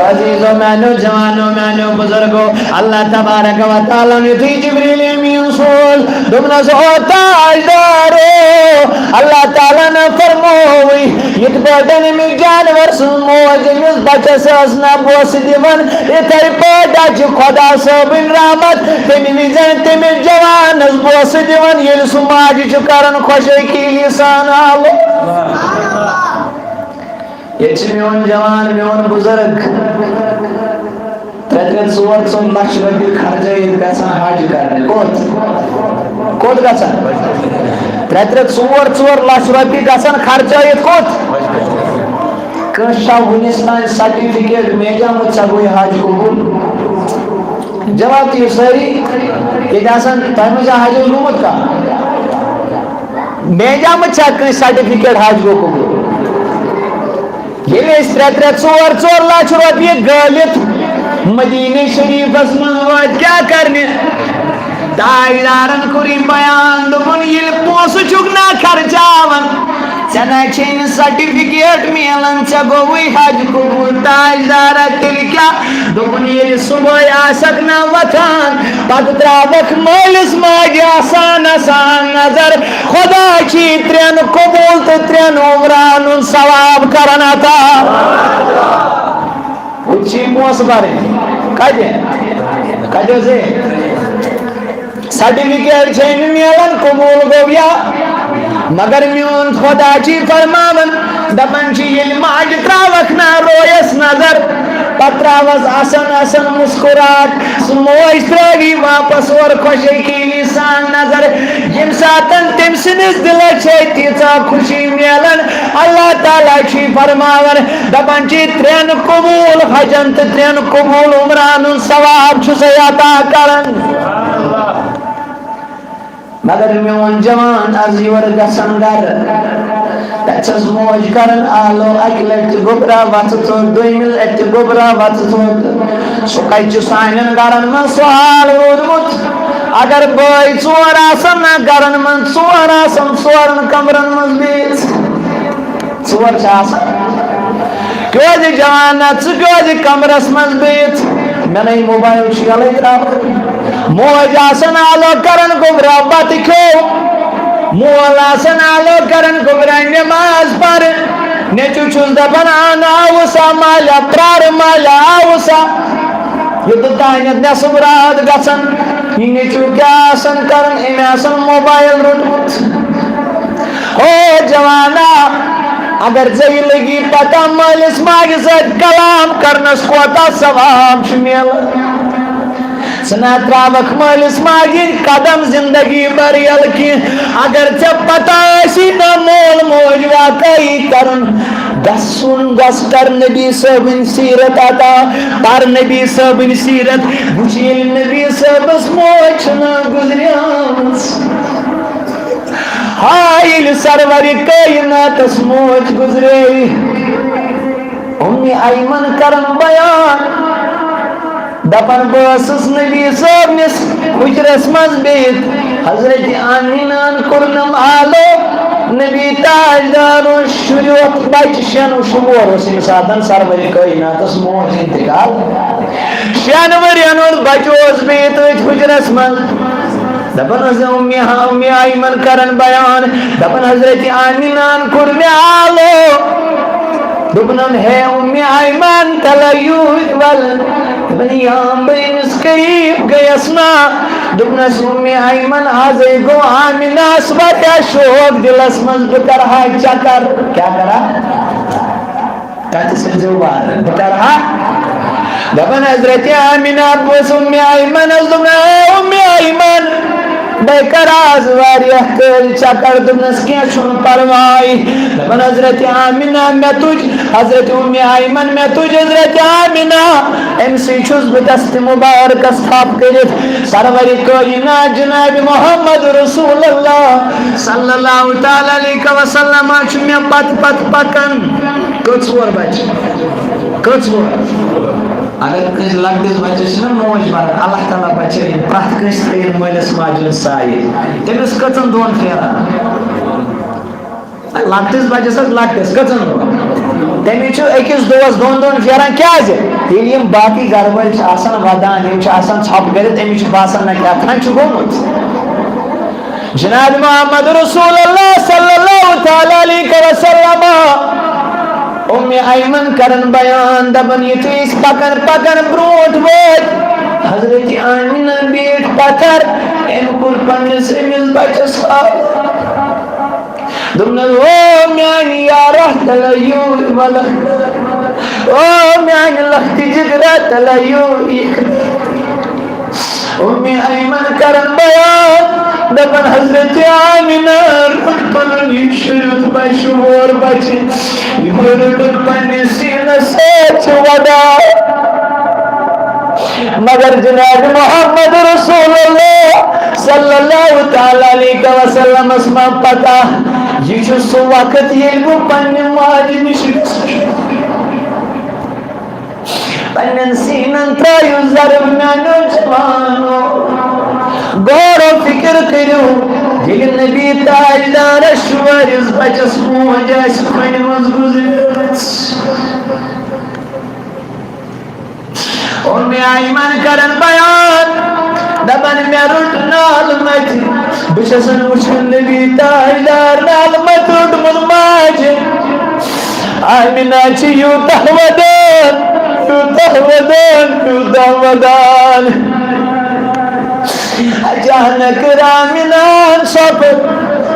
عزیزو میانیو، جوانو میانیو، بزرگو، اللہ تبارک و تعالیٰ ہن یُتھُے جبریل امین سوز، دوٚپنس، او تاجدارو، اللہ تعالیٰ ہن فرمووٕے، یِتھ پٲٹھۍ أمِس جانور سٕنٛز موج أمِس بچس ٲس نہ بوسہٕ دِوان، یِتھے پٲٹھۍ چھِ خۄدا صٲبٕنۍ رحمت تمہِ وِزِ تٔمِس جوانس بوسہٕ دِوان، ییٚلہِ سُہ ماجہِ چھُ کران خۄشٲکی سان آلو۔ ییٚتہِ چھِ میون جوان، میون بُزرگ، ترٛےٚ ترٛےٚ ژور ژور لچھ رۄپیہِ خرچٲیِتھ گژھان حج کرنہِ۔ کوٚت؟ کوٚت گژھان؟ ترٛےٚ ترٛےٚ ژور ژور لچھ رۄپیہِ گژھان خرچٲیِتھ کوٚت؟ کٲنٛسہِ چھا وُنِس تام سرٹیفکیٹ میلیمُت، ژےٚ گوٚوُے حج قبول؟ جواب دِیِو سٲری۔ ییٚتہِ آسان، تۄہہِ منٛز چھا حج اوس گوٚمُت کانٛہہ؟ میلیمُت چھا کٲنٛسہِ سرٹیفکیٹ حج گوٚو قبول؟ ییٚلہِ أسۍ ترٛےٚ ترٛےٚ ژور ژور لچھ رۄپیہِ گٲلِتھ مدیٖنہ شریٖفس منٛز وٲتۍ، کیٛاہ کرنہِ؟ تاجدارن کوٚر یہِ بیان، دوٚپُن، ییٚلہِ پونٛسہٕ چھُکھ نہ خرچاوان، ژےٚ نہ چھے نہٕ سرٹیفکیٹ میلان، ژےٚ گوٚوُے حج قبول۔ تاجدارا، تیٚلہِ کیٛاہ؟ دوٚپُن، ییٚلہِ صُبحٲے آسکھ نہ وۄتھان، پتہٕ ترٛاوکھ مٲلِس ماجہِ آسان آسان نظر، خۄدا چھُے ترٛٮ۪ن قبول تہٕ ترٛٮ۪ن عمرانُن ثواب کران عطا۔ ہُتہِ چھِ پونٛسہٕ بَرٕنۍ۔ کَتہِ؟ کَتہِ حظ ہے؟ سرٹیفکیٹ چھے نہٕ میلان، قبول گوٚو یا؟ مگر میون خۄدا چھُے فرماوان، دَپان چھُ، ییٚلہِ ماجہِ ترٛاوَکھ نا رویَس نظر، پَتہٕ ترٛاوَس اَسَن اَسَن مُسکُراہٹ، سُہ موج ترٛٲوی واپَس اورٕ خۄشکی سان نظر۔ ییٚمہِ ساتَن تٔمۍ سٕنٛدِس دِلَس چھے تیٖژاہ خوشی میلان، اللہ تعالیٰ چھُے فرماوان، دَپان چھُے، ترٛٮ۪ن قبوٗل حجن تہٕ ترٛٮ۪ن قبوٗل عمرانُن ثواب چھُ سُہ عطا کران۔ مگر میون جوان از یور گژھان گرٕ، تَتہِ چھَس موج کران آلو، اَکہِ لَٹہِ گوٚبرا وَژٕ تھوٚد، دوٚیمہِ لَٹہِ گوٚبرا وَژٕ تھوٚد۔ سُہ کَتہِ چھُ سانٮ۪ن گرن منٛز سُہ حال روٗدمُت؟ اگر بٲے ژور آسن نا گرن منٛز، ژور آسن، ژورن کمرن منٛز بِہِتھ۔ ژور چھِ آسان۔ کیٛازِ جوانا، ژٕ کیٛازِ کمرس منٛز بِہِتھ؟ مےٚ نے موبایل چھُ یَلَے ترٛاوُن۔ موج آسان آلو کران گوٚبرا بتہٕ کھیوٚو۔ مول آسان آلو کران گوٚبرا نماز پَر۔ نیٚچوٗ چھُس دَپان، اَن آوُ سا مالیا، پرٛار مالیا، آوُ سا۔ یوٚتَتھ تانٮ۪تھ نٮ۪صٕب راتھ گژھان، یہِ نیٚچوٗ کیٛاہ آسان کران؟ أمۍ آسان موبایل روٚٹمُت۔ او جوانا، اگر ژےٚ یہِ لٔگی پتہ مٲلِس ماجہِ سۭتۍ کلام کرنس کوتاہ ثواب چھُ میلان۔ ژٕ نہ ترٛاوکھ مٲلِس ماجہِ ہٕنٛدۍ قدم زندگی بھر یَلہٕ کینٛہہ۔ اگر ژےٚ پتہ آسی نہ مول موج واقعی کرُن، گژھُن گژھ کر نبی صٲبٕنۍ سیٖرت عطا، پر نبی صٲبٕنۍ سیٖرت، وٕچھ ییٚلہِ نبی صٲبس موج چھِ نہ گُزریمٕژ۔ ہاے ییٚلہِ سرورِ کٲیناتس موج گُزرے، اُمہِ ایمن کرن بیان، دپان، بہٕ ٲسٕس نبی صٲبنِس حُجرس منٛز بِہِتھ، حضرت آمینہن کوٚرنم آلو، نبی تاجدار اوس شُریوت بچہٕ، شٮ۪ن، شُمور اوس ییٚمہِ ساتن سرورِ کٲیناتس موج انتقال۔ شٮ۪ن ؤرین ہُنٛد بچہٕ اوس بِہِتھ أتھۍ حُجرس منٛز۔ دپان حضرت اُمہِ، ہاں، اُمہِ ایمن کرن بیان، دپان حضرت آمینہن کوٚر مےٚ آلو۔ دوٚپنم، ہے اُمہِ ایمن، تلہ یوٗرۍ ول۔ دپان، یا بہٕ أمِس قریب گٔیس نا۔ دوٚپنس، اُمہِ ایمن، ازے گوٚو آمینس واریاہ شوق دلس منٛز، بہٕ کرٕ ہا چکر۔ کیٛاہ کرٕ ہا؟ تَتہِ سٔنزیو وارٕ، بہٕ کَرٕ ہا۔ دَپان حضرت آمینہ، بہٕ ٲسٕس اُمہِ ایمنَس، دوٚپُن، "اے اُمہِ ایمن، بہٕ کَرٕ آز واریاہ کٲلۍ چکر۔" دوٚپنَس، "کینٛہہ چھُنہٕ پرواے۔" دَپان حضرت آمینہ، مےٚ تُج حضرت اُمہِ ایمن، مےٚ تُج حضرت آمینہ، أمۍ سٕے چھُس بہٕ دستِ مُبارکَس تھپھ کٔرِتھ سرورِ کٲینات جناب محمد رسول اللہ صلی اللہ تعالیٰ علیہ وسلم چھُ مےٚ پتہٕ پتہٕ پکان۔ کٔژ وُہُر بچہِ؟ کٔژ وُہُر؟ اگر کٲنٛسہِ لۄکٹِس بچس چھِنہ موج مران، اللہ تعالیٰ بچٲیِن، پرٛٮ۪تھ کٲنٛسہِ تھٲیِن مٲلِس ماجہِ ہُنٛد سایہِ۔ تٔمِس کٔژن دۄہن پھیران؟ لۄکٹِس بچس حظ، لۄکٹِس کٔژن دۄہن؟ تٔمِس چھُ أکِس دۄہس، دۄن دۄہن پھیران۔ کیٛازِ؟ ییٚلہِ یِم باقٕے گرٕ وٲلۍ چھِ آسان ودان، یِم چھِ آسان ژھۄپہٕ کٔرِتھ، أمِس چھُ باسان، نہ کیٛاہ تام چھُ گوٚمُت۔ جناب محمد رسول اللہ صلی اللہ تعالیٰ علیہ وسلم، اُمہِ ایمن کرن بیان، دپان، یُتھُے أسۍ پکان پکان برونٛٹھ وٲتۍ، حضرت آمینہ بیٖٹھ پتھر، أمۍ کوٚر پننِس أمِس بچس حوالہٕ۔ دوٚپنَس، "او میٛانہِ یارہ، تَلہ یوٗرۍ وَلہٕ۔ او میٛانہِ لۄکٹہِ جِگرہ، تَلہ یوٗرۍ یِکھ۔" اُمہِ ایمن کرن بیان، دپان، حضرت آمینہ روٚٹ پنُن یہِ شُریُت بچہٕ، وُہُر بچہٕ، یِمو روٚٹُن پننِس سیٖنس سۭتۍ چھُ ودان۔ مگر جناب محمد رسول اللہ صلی اللہ تعالیٰ علیہ وسلمس ما پتہ، یہِ چھُ سُہ وقت ییٚلہِ بہٕ پننہِ ماجہِ نِش گژھٕ۔ پننٮ۪ن سیٖنن ترٲیِو ضرب میانیو جوانو۔ غور و فکر کٔرِو، ییٚلہِ نبی تاجدارس شُرِس بچس موج آسہِ کھۄنہِ منٛز گُزریمٕژ۔ اُمہِ ایمن کرن بیان، دپان، مےٚ روٚٹ نالہٕ متہِ۔ بہٕ چھَسن وٕچھان نبی تاجدار نالہٕ متہِ روٚٹمُت ماجہِ۔ آمینہ چھِ یوٗتاہ ودان، یوٗتاہ ودان، یوٗتاہ ودان۔ اچانک آمینہ ہن سۄپُر،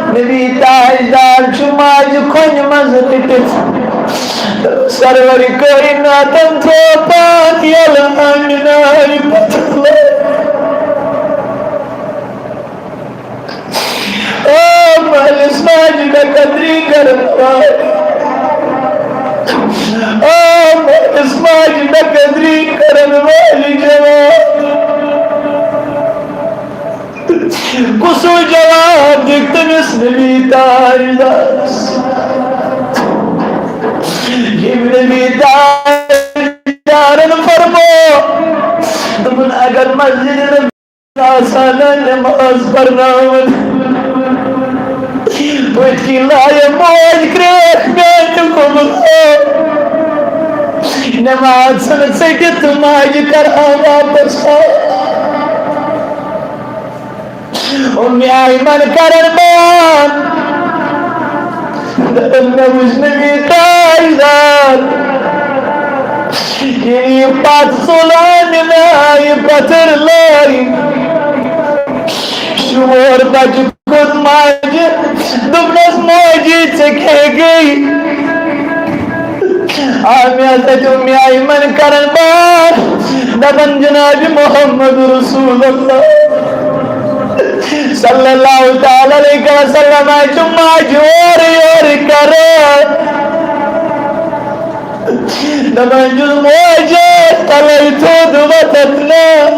نبی تاجدار چھُ ماجہِ کھۄنہِ منٛز رٔٹِتھ۔ سرور کائناتن تھوو پان یلہٕ، آمینہ آیہِ پتھر لٲرِتھ۔ او مٲلِس ماجہِ بے قدری کرن وٲلۍ۔ او مٲلِس ماجہِ بے قدری کرن وٲلۍ جوان۔ کُسُے جواب دِکھ تٔمِس نبی تاجدارس؟ ییٚمۍ نبی تاجدارن فرمو، دوٚپُن، اگر مسجد نبوی آسان نماز پرناوان، پٔتۍ کِنۍ لایہِ موج کرٛیکھ میانہِ گوٚبرو۔ نماز ژھٕنہٕ ژٔٹِتھ تہٕ ماجہِ کرہا واپس۔ اُمہِ ایمن کرن بیان، دپن، مےٚ وُچھ نبی تاجدار، ییٚلہِ یہِ پتھ ژوٚل آمینہ آیہِ پتھر لٲرِتھ۔ شور بچہِ کھوٚت ماجہِ، دوٚپنس، موجی، ژےٚ کیٛاہ گٔے؟ آ، مےٚ ہسا دیُت، مےٚ آیہِ من کرن بار، دپان، جناب محمد رسول اللہ صلی اللہ تعالیٰ علیہ وسلم آسہِ ماجہِ اورٕ یورٕ کران۔ دپان چھُس، موجے، تلے تھوٚد وۄتھتھ نہ۔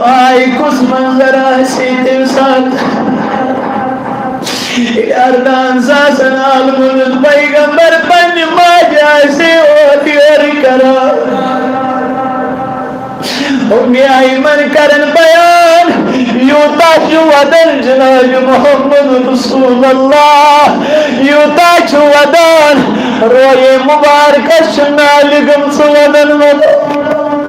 آے کُس منظر آسہِ تَمہِ ساتہٕ؟ ییٚلہِ اَردَہَن ساسَن عالمَن ہُنٛد پیغمبر پننہِ ماجہِ آسہِ اورٕ یورٕ کران۔ اُمہِ ایمن کرن بیان، یوٗتاہ چھُ ودان جناب محمد رسول اللہ، یوٗتاہ چھُ ودان، رویے مبارکس چھُ نالہِ گٔمژٕ ودان ودان۔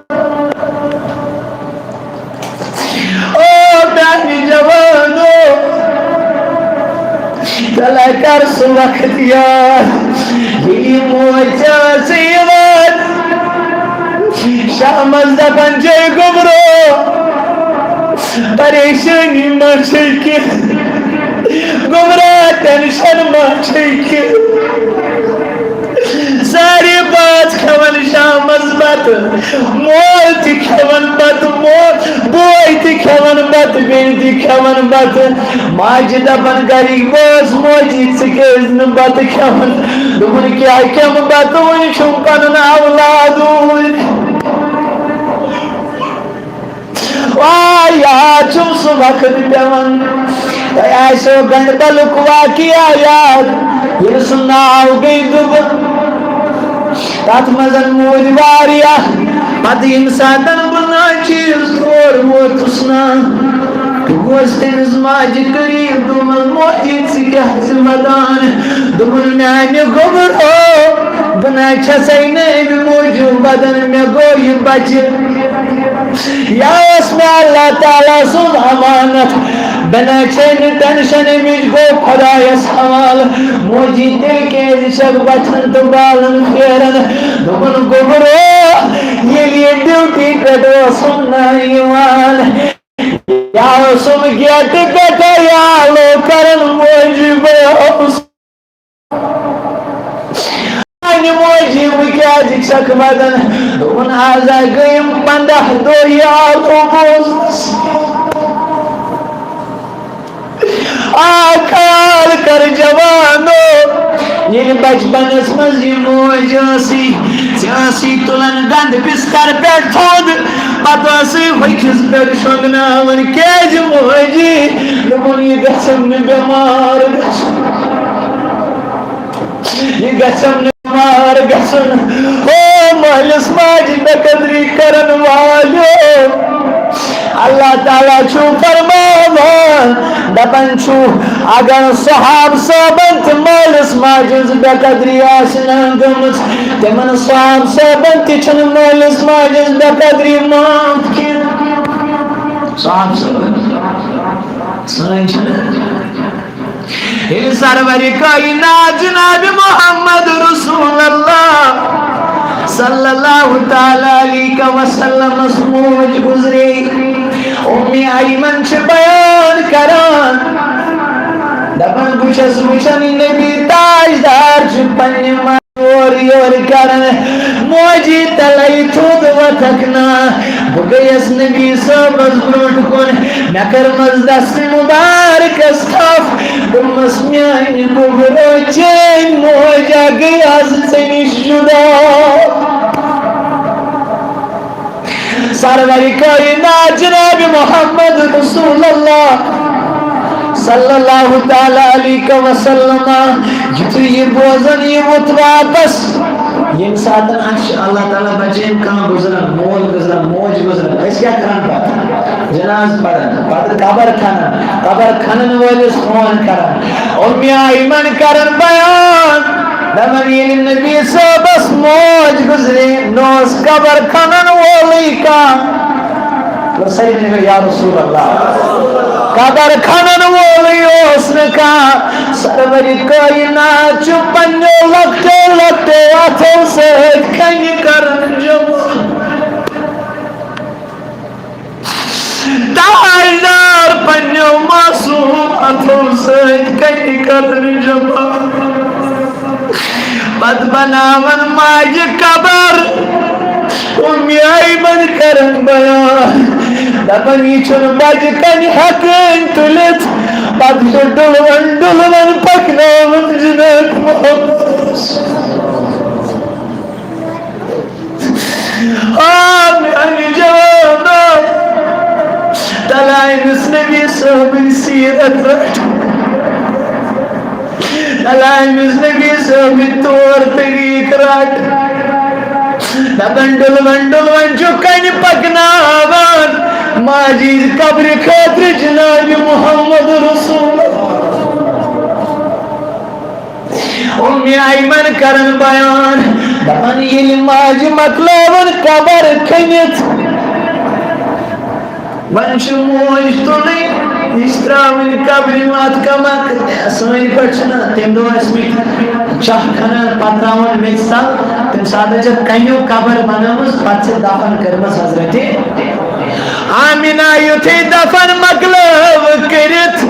او میانہِ جوانو، تلا کر سُہ وقت یاد، ییٚلہِ موج ژےٚ ٲسٕے یِوان شامس دپان چھے، گوٚبرو، پریشٲنی ما چھے کینٛہہ؟ گوٚبرا، ٹینشن ما چھے کینٛہہ۔ سارے بٲژ کھٮ۪وان شامس بتہٕ، مول تہِ کھٮ۪وان بتہٕ، مول، بوے تہِ کھٮ۪وان بتہٕ، بیٚنہِ تہِ کھٮ۪وان بتہٕ۔ ماجہِ دپان گرِکۍ بٲژ، موجی ژٕ کیازِ نہٕ بتہٕ کھٮ۪وان؟ دوٚپُن کیٛاہ کھٮ۪مہٕ بتہٕ، وُنہِ چھُم پنُن اولاد اوٗرۍ۔ آ، یاد چھُم سُہ وقت پٮ۪وان۔ تۄہہِ آسیو گنڈبلُک واقعہ یاد، ییٚلہِ سُہ ناو گٔے دُبہٕ۔ تَتھ منٛز موٗدۍ واریاہ۔ پَتہٕ ییٚمہِ ساتہٕ بہٕ ناچیز تور ووتُس نا، بہٕ گوس تٔمِس ماجہِ قریٖب، دوٚپمَس، "موجی، ژٕ کیٛاہ چھِ وَدان؟" دوٚپُن، "میٛانہِ گوٚبرو، بہٕ نہ چھَسَے نہٕ اَمہِ موٗجوٗب وَدان، مےٚ گوٚو یہِ بَچہِ۔" یا اوس مےٚ اللہ تعالیٰ سُنٛد امانت، بنا چھے نہٕ ٹینشن، أمِس گوٚو خۄدایس حوالہٕ۔ موجی تیٚلہِ کیٛازِ چھکھ بچن تہٕ بالن پھیران؟ دوٚپُن، گوٚبرو، ییٚلہِ یہِ ڈیوٹی پٮ۪ٹھ اوسُم نہ یِوان، یا اوسُم گیٹہٕ پٮ۪ٹھے آلو کران، موجی بہٕ اوسُس میانہِ موجی، بہٕ کیٛازِ چھکھ ودان؟ دوٚپُن، از ہا گٔیم پنٛداہ دۄہ یہِ آلو بوزنس۔ آ، خیال کر جوانو، ییٚلہِ بچپنس منٛز یہِ موج ٲسٕے، ژےٚ ٲسٕے تُلان گنٛدٕ بستر پٮ۪ٹھ تھوٚد، پتہٕ ٲسٕے ہوٚکھِس پٮ۪ٹھ شۄنٛگناوان۔ کیٛازِ موجی؟ دوٚپُن، یہِ گژھٮ۪م نہٕ بٮ۪مار گژھُن۔ یہِ گژھٮ۪م نہٕ بٮ۪مار گژھُن۔ او مٲلِس ماجہِ بے قدری کرن والیو، اللہ تعالیٰ چھُ فرماوان، دپان چھُ، اگر صحاب صٲبن تہِ مٲلِس ماجہِ ہٕنٛز بے قدری آسہِ نہٕ گٔمٕژ، تِمن صحاب صٲبن تہِ چھُنہٕ مٲلِس ماجہِ ہٕنٛز بے قدری معاف کینٛہہ۔ صحاب صٲبن، سٲنۍ چھِنہٕ ییٚلہِ سرور کائنات جناب محمد رسول اللہ صلی اللہ تعالیٰ علیہ وسلمس موج گزرے، ام ایمن چھِ بیان کران، دپان، بہٕ چھَس وٕچھان، نبی تاجدار چھُ پننہِ یور یور کران، موجی تلے تھوٚد وتھکھ نا۔ بہٕ گٔیس نبی صٲبس برونٛٹھ کُن، مےٚ کٔرمس دستہِ مبارکس تھپھ، دوٚپمس، میانہِ گوٚبرو، چٲنۍ موج گٔے از ژےٚ نِش جدا۔ سرور کائنات جناب محمد رسول اللہ صلی اللہ تعالیٰ علیہ وسلم، یُتھُے یہِ بوزان، یہِ ووٚتھ واپس۔ ییٚمہِ ساتہٕ اَسہِ چھِ اللہ تعالیٰ بچٲیِن کانٛہہ گُزران، مول گُزران، موج گُزران، أسۍ کیٛاہ کران پتہٕ؟ جنازٕ پران، پتہٕ قبر کھنان، قبر کھنن وٲلِس فون کران، اُمہِ آیمن کران بیان۔ دپان، ییٚلہِ نبی صٲبس موج گُزرے، نہ اوس قبر کھنن وولٕے کانٛہہ۔ اور سٲری ؤنِو، یا رسول اللہ، قبر کھنن وولٕے اوس نہٕ کانٛہہ۔ سرور کائنات چھُ پننیو لۄکٹیو لۄکٹیو اتھو سۭتۍ کنہِ کران جمع۔ تاجدار پننیو معصوم اتھو سۭتۍ کنہِ کران جمع۔ پتہٕ بناوان ماجہِ قبر، اُمہِ آیمن کران بیان، دپان، یہِ چھُنہٕ بچہِ کنہِ ہٮ۪کان تُلِتھ۔ پتہٕ چھُ ڈُلوان ڈُلوان پکناوان جناب محمد۔ آ میانہِ جوانو، تلہ أمِس نبی صٲبٕنۍ سیرت رٹ، تلہ أمِس نبی صٲبٕنۍ طور طریٖق رٹ۔ دپان، ڈُلوان ڈُلوان چھُ کنہِ پکناوان ماجہِ ہٕنٛزِ قبرِ خٲطرٕ جناب محمد رسول۔ اُمہِ آیمن کران بیان، دپان، ییٚلہِ ماجہِ مۄکلٲوٕن قبر کھٔنِتھ، وۄنۍ چھِ موج تُلٕنۍ، یہِ چھِ ترٛاوٕنۍ قبرِ منٛز۔ اتھ کمک، سٲنۍ پٲٹھۍ چھِنہ تمہِ دۄہ ٲسمٕتۍ چاہ کھنان، پتہٕ ترٛاوان میٚژِ تل، تمہِ ساتہٕ چھِ کنیو قبر بنٲومٕژ، پتہٕ چھِ دفن کٔرمٕژ حضرت آمینہ۔ یُتھُے دفن مۄکلٲو کٔرِتھ،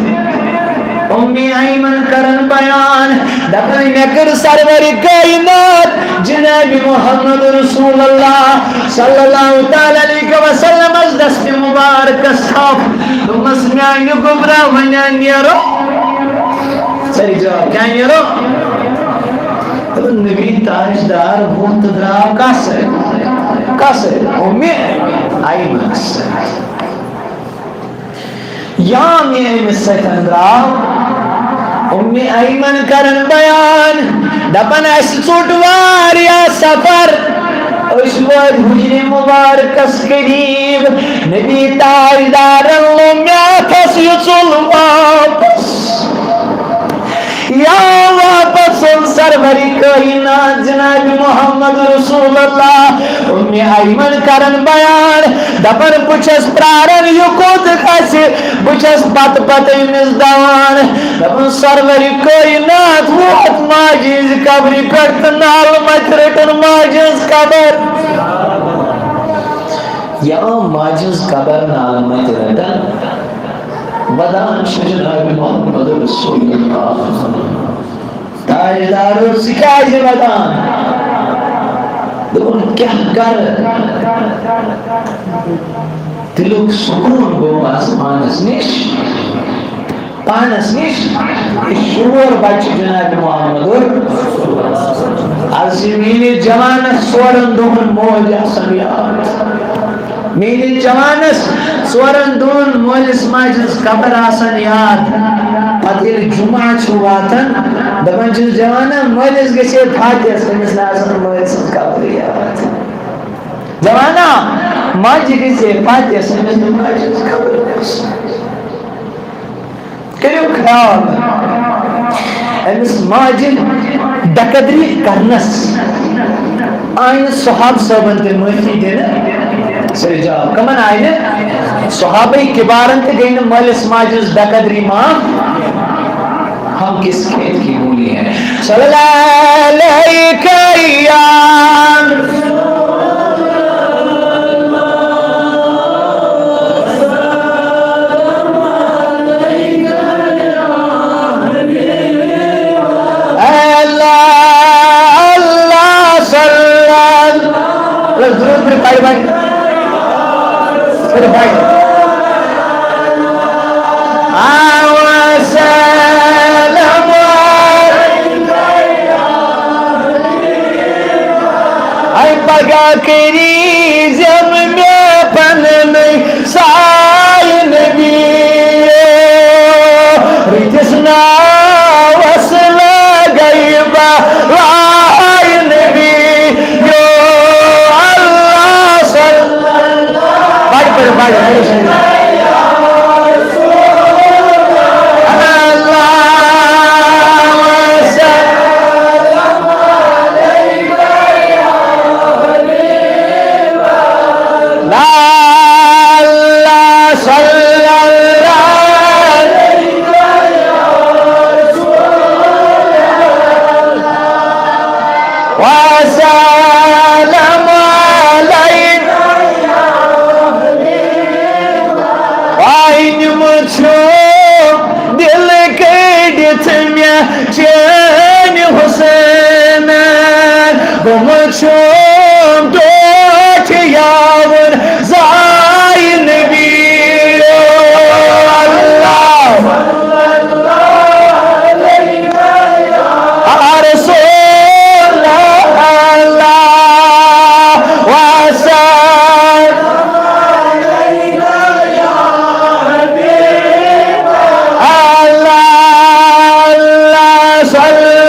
اُمِّ ایمن کرن بیان، دپان، مےٚ کٔر سرور کائنات جناب محمد رسول اللہ صلی اللہ تعالیٰ علیہ وسلمس دست مبارکس تھپھ۔ دوٚپمس، میانہِ گوٚبرا، وۄنۍ نیرو۔ سٲری جواب، کیٛاہ نیرو؟ دوٚپُن، نبی تاجدار ووت تہٕ درٛاو کس سۭتۍ؟ کس سۭتۍ؟ اُمِّ ایمنس سۭتۍ۔ یا مےٚ أمِس سۭتۍ درٛاو۔ اُمِّ ایمن کرن بیان، دپان، اسہِ ژوٚٹ واریاہ سفر، أسۍ وٲتۍ حجرِ مبارکس قریب، نبی تاجدارن لوٚم مےٚ اتھس، یہِ ژوٚل واپس۔ یا واپس سرور کائنات جناب محمد رسول اللہ۔ اُمِّ ایمن کرن بیان، دپان، بہٕ چھَس پراران، یہِ کوٚت گژھِ؟ بہٕ چھَس پتہٕ پتہٕ أمِس دوان۔ دپان، سرور کائنات ووت ماجہِ ہٕنٛزِ قبرِ پٮ۪ٹھ تہٕ نالہٕ مَتہِ رٔٹٕن ماجہِ ہٕنٛز قبر۔ یا ماجہِ ہٕنٛز قبر نالہٕ مَتہِ رٔٹٕن۔ ودان چھُ جناب محمد رسول اللہ۔ تاجدار، ژٕ کیٛازِ ودان؟ دوٚپُن، کیٛاہ کرٕ؟ دِلُک سکوٗن گوٚو آز پانس نِش۔ پانس نِش۔ یہِ شور بچہِ جناب محمد۔ از چھِ میٛٲنِس جوانس ژورن دۄہن موج آسان یاد۔ میٛٲنِس جوانس ژورن دۄہن مٲلِس ماجہِ ہٕنٛز قبر آسان یاد۔ پتہٕ ییٚلہِ جمعہ چھُ واتان، دپان چھِس، جوانا، مٲلِس گژھِ ہے فاتحس، تٔمِس نہٕ آسان مٲلۍ سٕنٛز قبر یاد۔ جوانا، ماجہِ گژھِ ہے فاتحس، تٔمِس نہٕ ماجہِ ہٕنٛز قبر یاد۔ کٔرِو خیال، أمِس ماجہِ بے قدری کرنس آیہِ نہٕ صحابہٕ صٲبن تہِ معٲفی دِنہٕ۔ سٲری جواب، کمن آیہِ نہٕ؟ صحابہ کبارن تہِ گٔے نہٕ مٲلِس ماجہِ ہٕنٛز بے قدری معاف۔ ہم کس کھیت کی مولی ہیں؟ صلی اللہ علیک یا اللہ، اللہ صلی اللہ۔ درود پھر پڑھ بھائی۔ پھر بھائی۔ آ، وسلام۔ اے پگاہ کٔرِزٮ۪م مےٚ پننُے سایہِ نبی، رٕتِس ناوس لگے بلاے نبی، یو اللہ صلی اللہ۔ پڑھ، پڑھ، پڑھ، پڑھ۔ اللہ صلی اللہ، اللہ صلی اللہ علیہ وسلم علیہ۔ وۄنۍ مہٕ چھُ دِل کٔڑِتھ مےٚ چٲنۍ حسین، گوٚمُت چھُم ٹوٹھ یاوُن زاے نبی۔ اللہ، آ رسول اللہ، وسلم۔ اللہ، اللہ صلی اللہ۔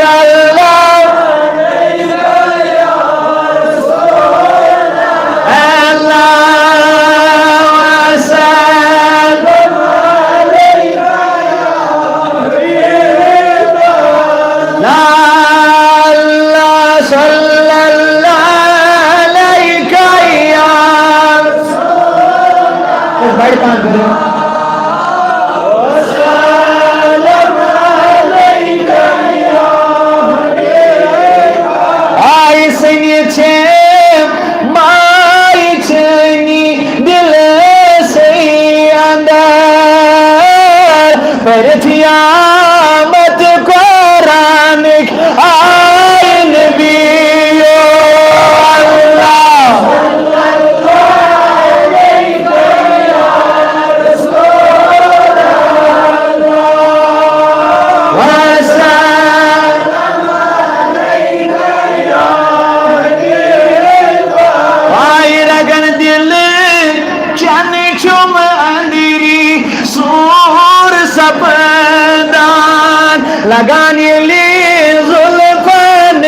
لگان ییٚلہِ زُلفَن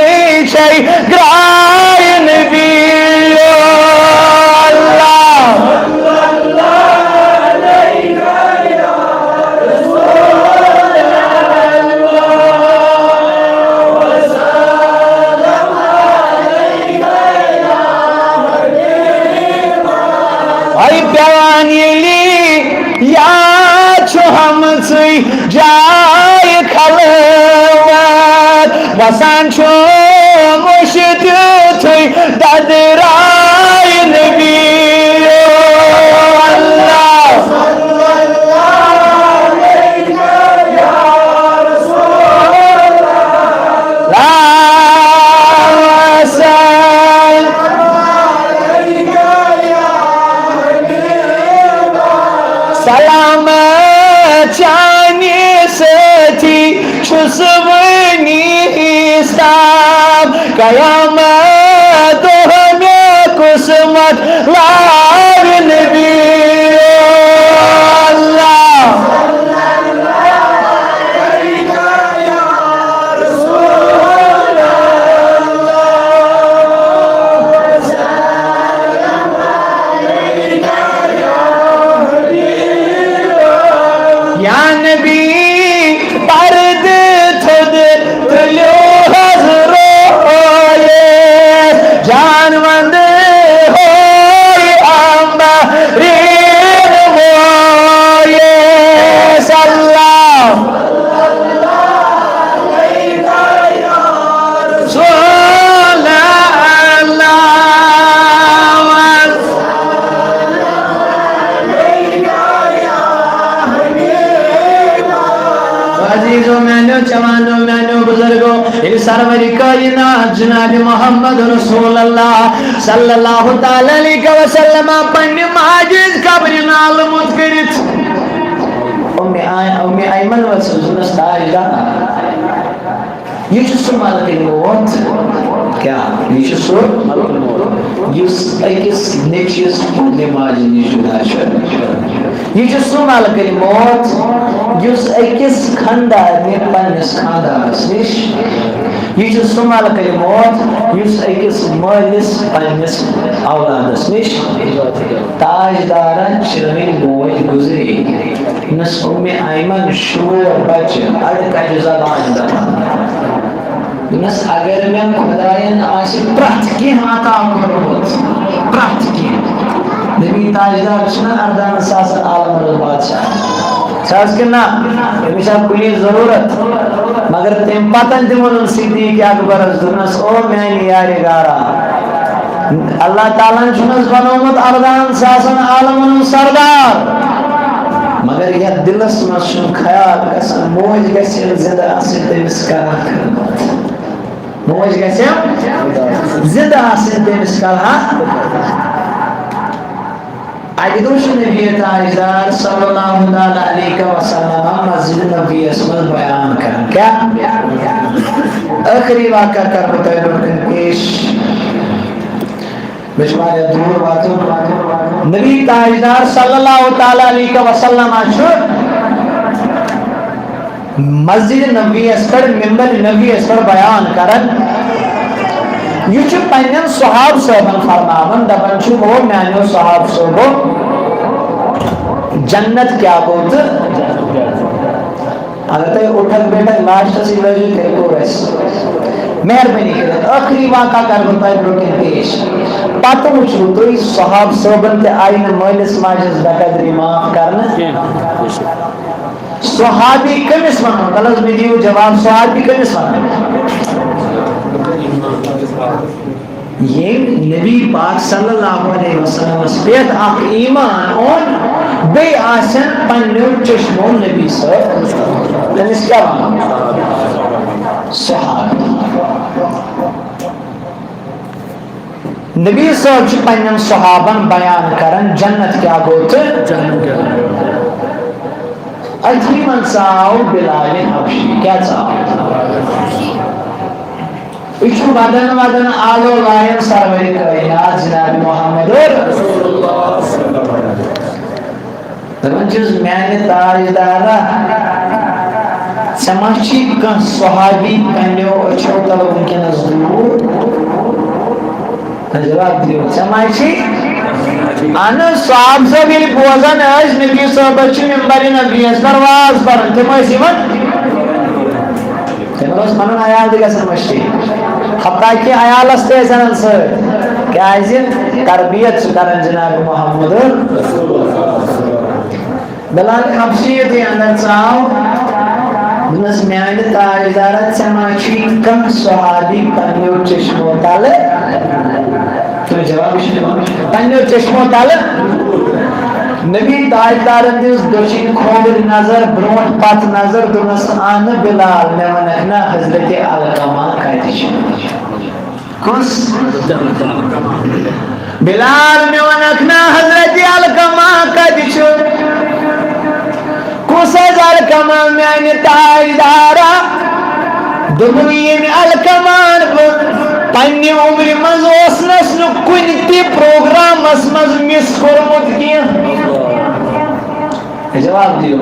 چھَے گرٛاے نبی اللہ۔ اے پیوان ییٚلہِ یاد چھُ ہمسٕے جاے خلوت، وسان چھُ مٔشِتھ یُتھُے ددراے نبی اللہ۔ سلامت چانہِ سۭتی چھُس وٕنی تام، قیامت دۄہ مےٚ قٕسمت لاوِ نبی اللہ۔ یا نبی پردٕ تھوٚد تُلِو حض رویس، جان وند ہوئی امبرین ہویس۔ اللہ رسول اللہ۔ عزیزو میانیو، جوانو میانیو، بزرگو، ییٚلہِ سرور کائنات جناب محمد رسول اللہ صلی اللہ تعالی علیہ وسلم پننہِ ماجہِ ہٕنٛز قبرِ نالہٕ موٚت کٔرِتھ، اُمہِ آ-، اُمہِ ایمن ؤژھ زُنس تاج دار۔ یہِ چھُ سُہ ملکٕے موت۔ کیٛاہ؟ یہِ چھُ سُہ ملکٕے موت یُس أکِس نیٚچوِس پننہِ ماجہِ نِش جُدا چھُ۔ یہِ چھُ سُہ ملکٕے موت یُس أکِس خانٛدارنہِ پننِس خانٛدارس نِش۔ یہِ چھُ سُہ ملکٕے موت یُس أکِس مٲلِس پننِس اولادس نِش۔ تاجدارن چٲنۍ موج گُزرے۔ دوٚپنس، اُمہِ ایمن شور بچہِ، اڑٕ کجہِ زبان دپان۔ دوٚپنس، اگر مےٚ خۄداین آسہِ پرٛٮ۪تھ کینٛہہ عطا کوٚرمُت، پرٛٮ۪تھ کینٛہہ۔ نبی تاجدار چھُنہ اردہن ساسن عالمن ہُنٛد بادشاہ؟ چھا حظ کِنہٕ نہ؟ أمِس چھا کُنہِ ضروٗرت؟ مگر تَمہِ پتن تہِ ووٚنُن صدیق اکبرس، دوٚپنس، او میانہِ یارِ گارا، اللہ تعالیٰ ہن چھُنس بنومُت اردہن ساسن عالمن ہُنٛد سردار، مگر یتھ دلس منٛز چھُم خیال گژھان، موج گژھِ زندٕ آسٕنۍ تٔمِس کانٛہہ خدمت۔ موج گژھِ زندٕ آسٕنۍ تٔمِس کانٛہہ۔ اکہِ دۄہ چھُ نبی تاجدار صلی اللہ تعالیٰ علیہ وسلم مسجد نبویس منٛز بیان کران۔ کیٛاہ؟ ٲخری واقعہ کرٕ بہٕ تۄہہِ برٛونٛہہ کَنہِ پیش۔ مےٚ چھُ واریاہ دوٗر واتُن۔ نبی تاجدار صلی اللہ تعالیٰ علیہ وسلم چھُ مسجد نبویس پٮ۪ٹھ، ممبر نبویس پٮ۪ٹھ بیان کران۔ یہِ چھُ پننٮ۪ن صحاب صٲبن فرماوان، دپان چھُ، او میانیو صحاب صٲبو، جنت کیٛاہ گوٚو تہٕ اگر تُہۍ اُٹھک بیٹھک لاسٹس یہِ لٲجِو، تیٚلہِ کوٚر اَسہِ۔ مہربٲنی کٔرِتھ ٲخری واقعہ کرٕ بہٕ تۄہہِ برٛونٛہہ کَنہِ پیش۔ پتہٕ وٕچھِو تُہۍ، صحاب صٲبن تہِ آیہِ نہٕ مٲلِس ماجہِ ہٕنٛز بے قدری معاف کرنہٕ۔ صحابی کٔمِس وَنو؟ تَلہٕ حظ مےٚ دِیِو جواب، صحابی کٔمِس وَنو؟ ییٚمۍ نبی پاک صلی اللہ علیہ وسلمس پٮ۪ٹھ اکھ ایمان اوٚن، بیٚیہِ آسن پننیو چشمو نبی صٲب، تٔمِس کیٛاہ وَنو؟ صحابی۔ نبی صٲب چھِ پننٮ۪ن صحابن بیان کران جنت کیٛاہ گوٚو تہٕ جنت کیٛاہ گوٚو۔ أتھی منٛز ژاو بلال حبشی۔ کیٛاہ ژاو؟ یہِ چھُ ودان ودان آلو لایان سرورِ کائنات جناب محمد۔ دپان چھُس، میانہِ تاجدارا، ژےٚ ما چھی کانٛہہ صحابی پننیو أچھو تل وٕنکیٚنس دوٗر؟ نہ، جواب دِیِو، ژےٚ ما چھی؟ اہن حظ، صحابہٕ صٲب ییٚلہِ بوزان ٲسۍ نبی صٲبس چھِ ممبر نبویس پٮ۪ٹھ واز پران، تِم ٲسۍ یِوان، تِمن اوس پنُن عیال تہِ گژھان مٔشتٕے، حتیٰ کہِ عیالس تہِ ٲسۍ انان سۭتۍ، کیازِ تربیت چھِ کران جناب محمد۔ بلال حبشی یُتھُے اندر ژاو، دوٚپنس، "میانہِ تاجدارا، ژےٚ ما چھُے کانٛہہ صحابی پننیو چشمو تلہٕ؟" تُہۍ جواب چھِو دِوان۔ پننیو چشمو تلہٕ۔ نبی تاجدارن دِژ دٔچھِنۍ کھووٕرۍ نظر، برونٛٹھ پتھ نظر، دوٚپنس، "اہن بلال، مےٚ ونکھ نا حضرت علقمہ کتہِ چھُ؟" کُس؟ بلال، مےٚ وَنکھ نا حضرت علقمہ کَتہِ چھُ؟ کُس حظ علقمہ میانہِ تاجدارا؟ دوٚپُن، ییٚمہِ علقمان بہٕ پننہِ عمرِ منٛز اوسنس نہٕ کُنہِ تہِ پروگرامس منٛز مِس کوٚرمُت کینٛہہ۔ جواب دِیِو۔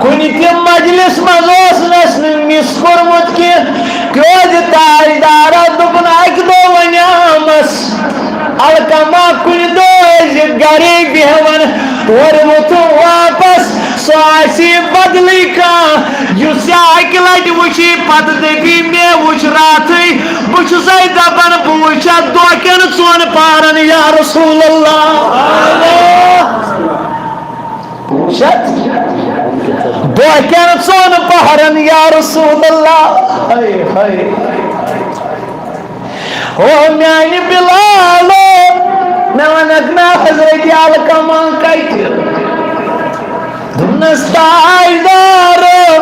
کُنہِ تہِ مجلس منٛز اوس نس نہٕ مِس کوٚرمُت کینٛہہ۔ کیٛازِ تاجدارا دوٚپُن، اَکہِ دۄہ وَنیٛامَس، علقمہ کُنہِ دۄہ ٲسۍ گرے بیٚہوان، تورٕ ووٚتھُن واپس، سُہ آسہِ بدلٕے کانٛہہ، یُس ژےٚ اَکہِ لٹہِ وٕچھی، پتہٕ دٔپی، مےٚ وٕچھ راتھٕے، بہٕ چھُسے دپان، بہٕ وٕچھا دۄہ کٮ۪ن ژۄن پہرن، یا رسول اللہ۔ پوچھت دۄہ کٮ۪ن ژۄن پہرن یا رسول اللہ۔ ہاے، ہاے۔ او میانہِ بلالو، مےٚ ونکھ نا حضرت علقمہ کتہِ؟ دوٚپنس، تاجدارو،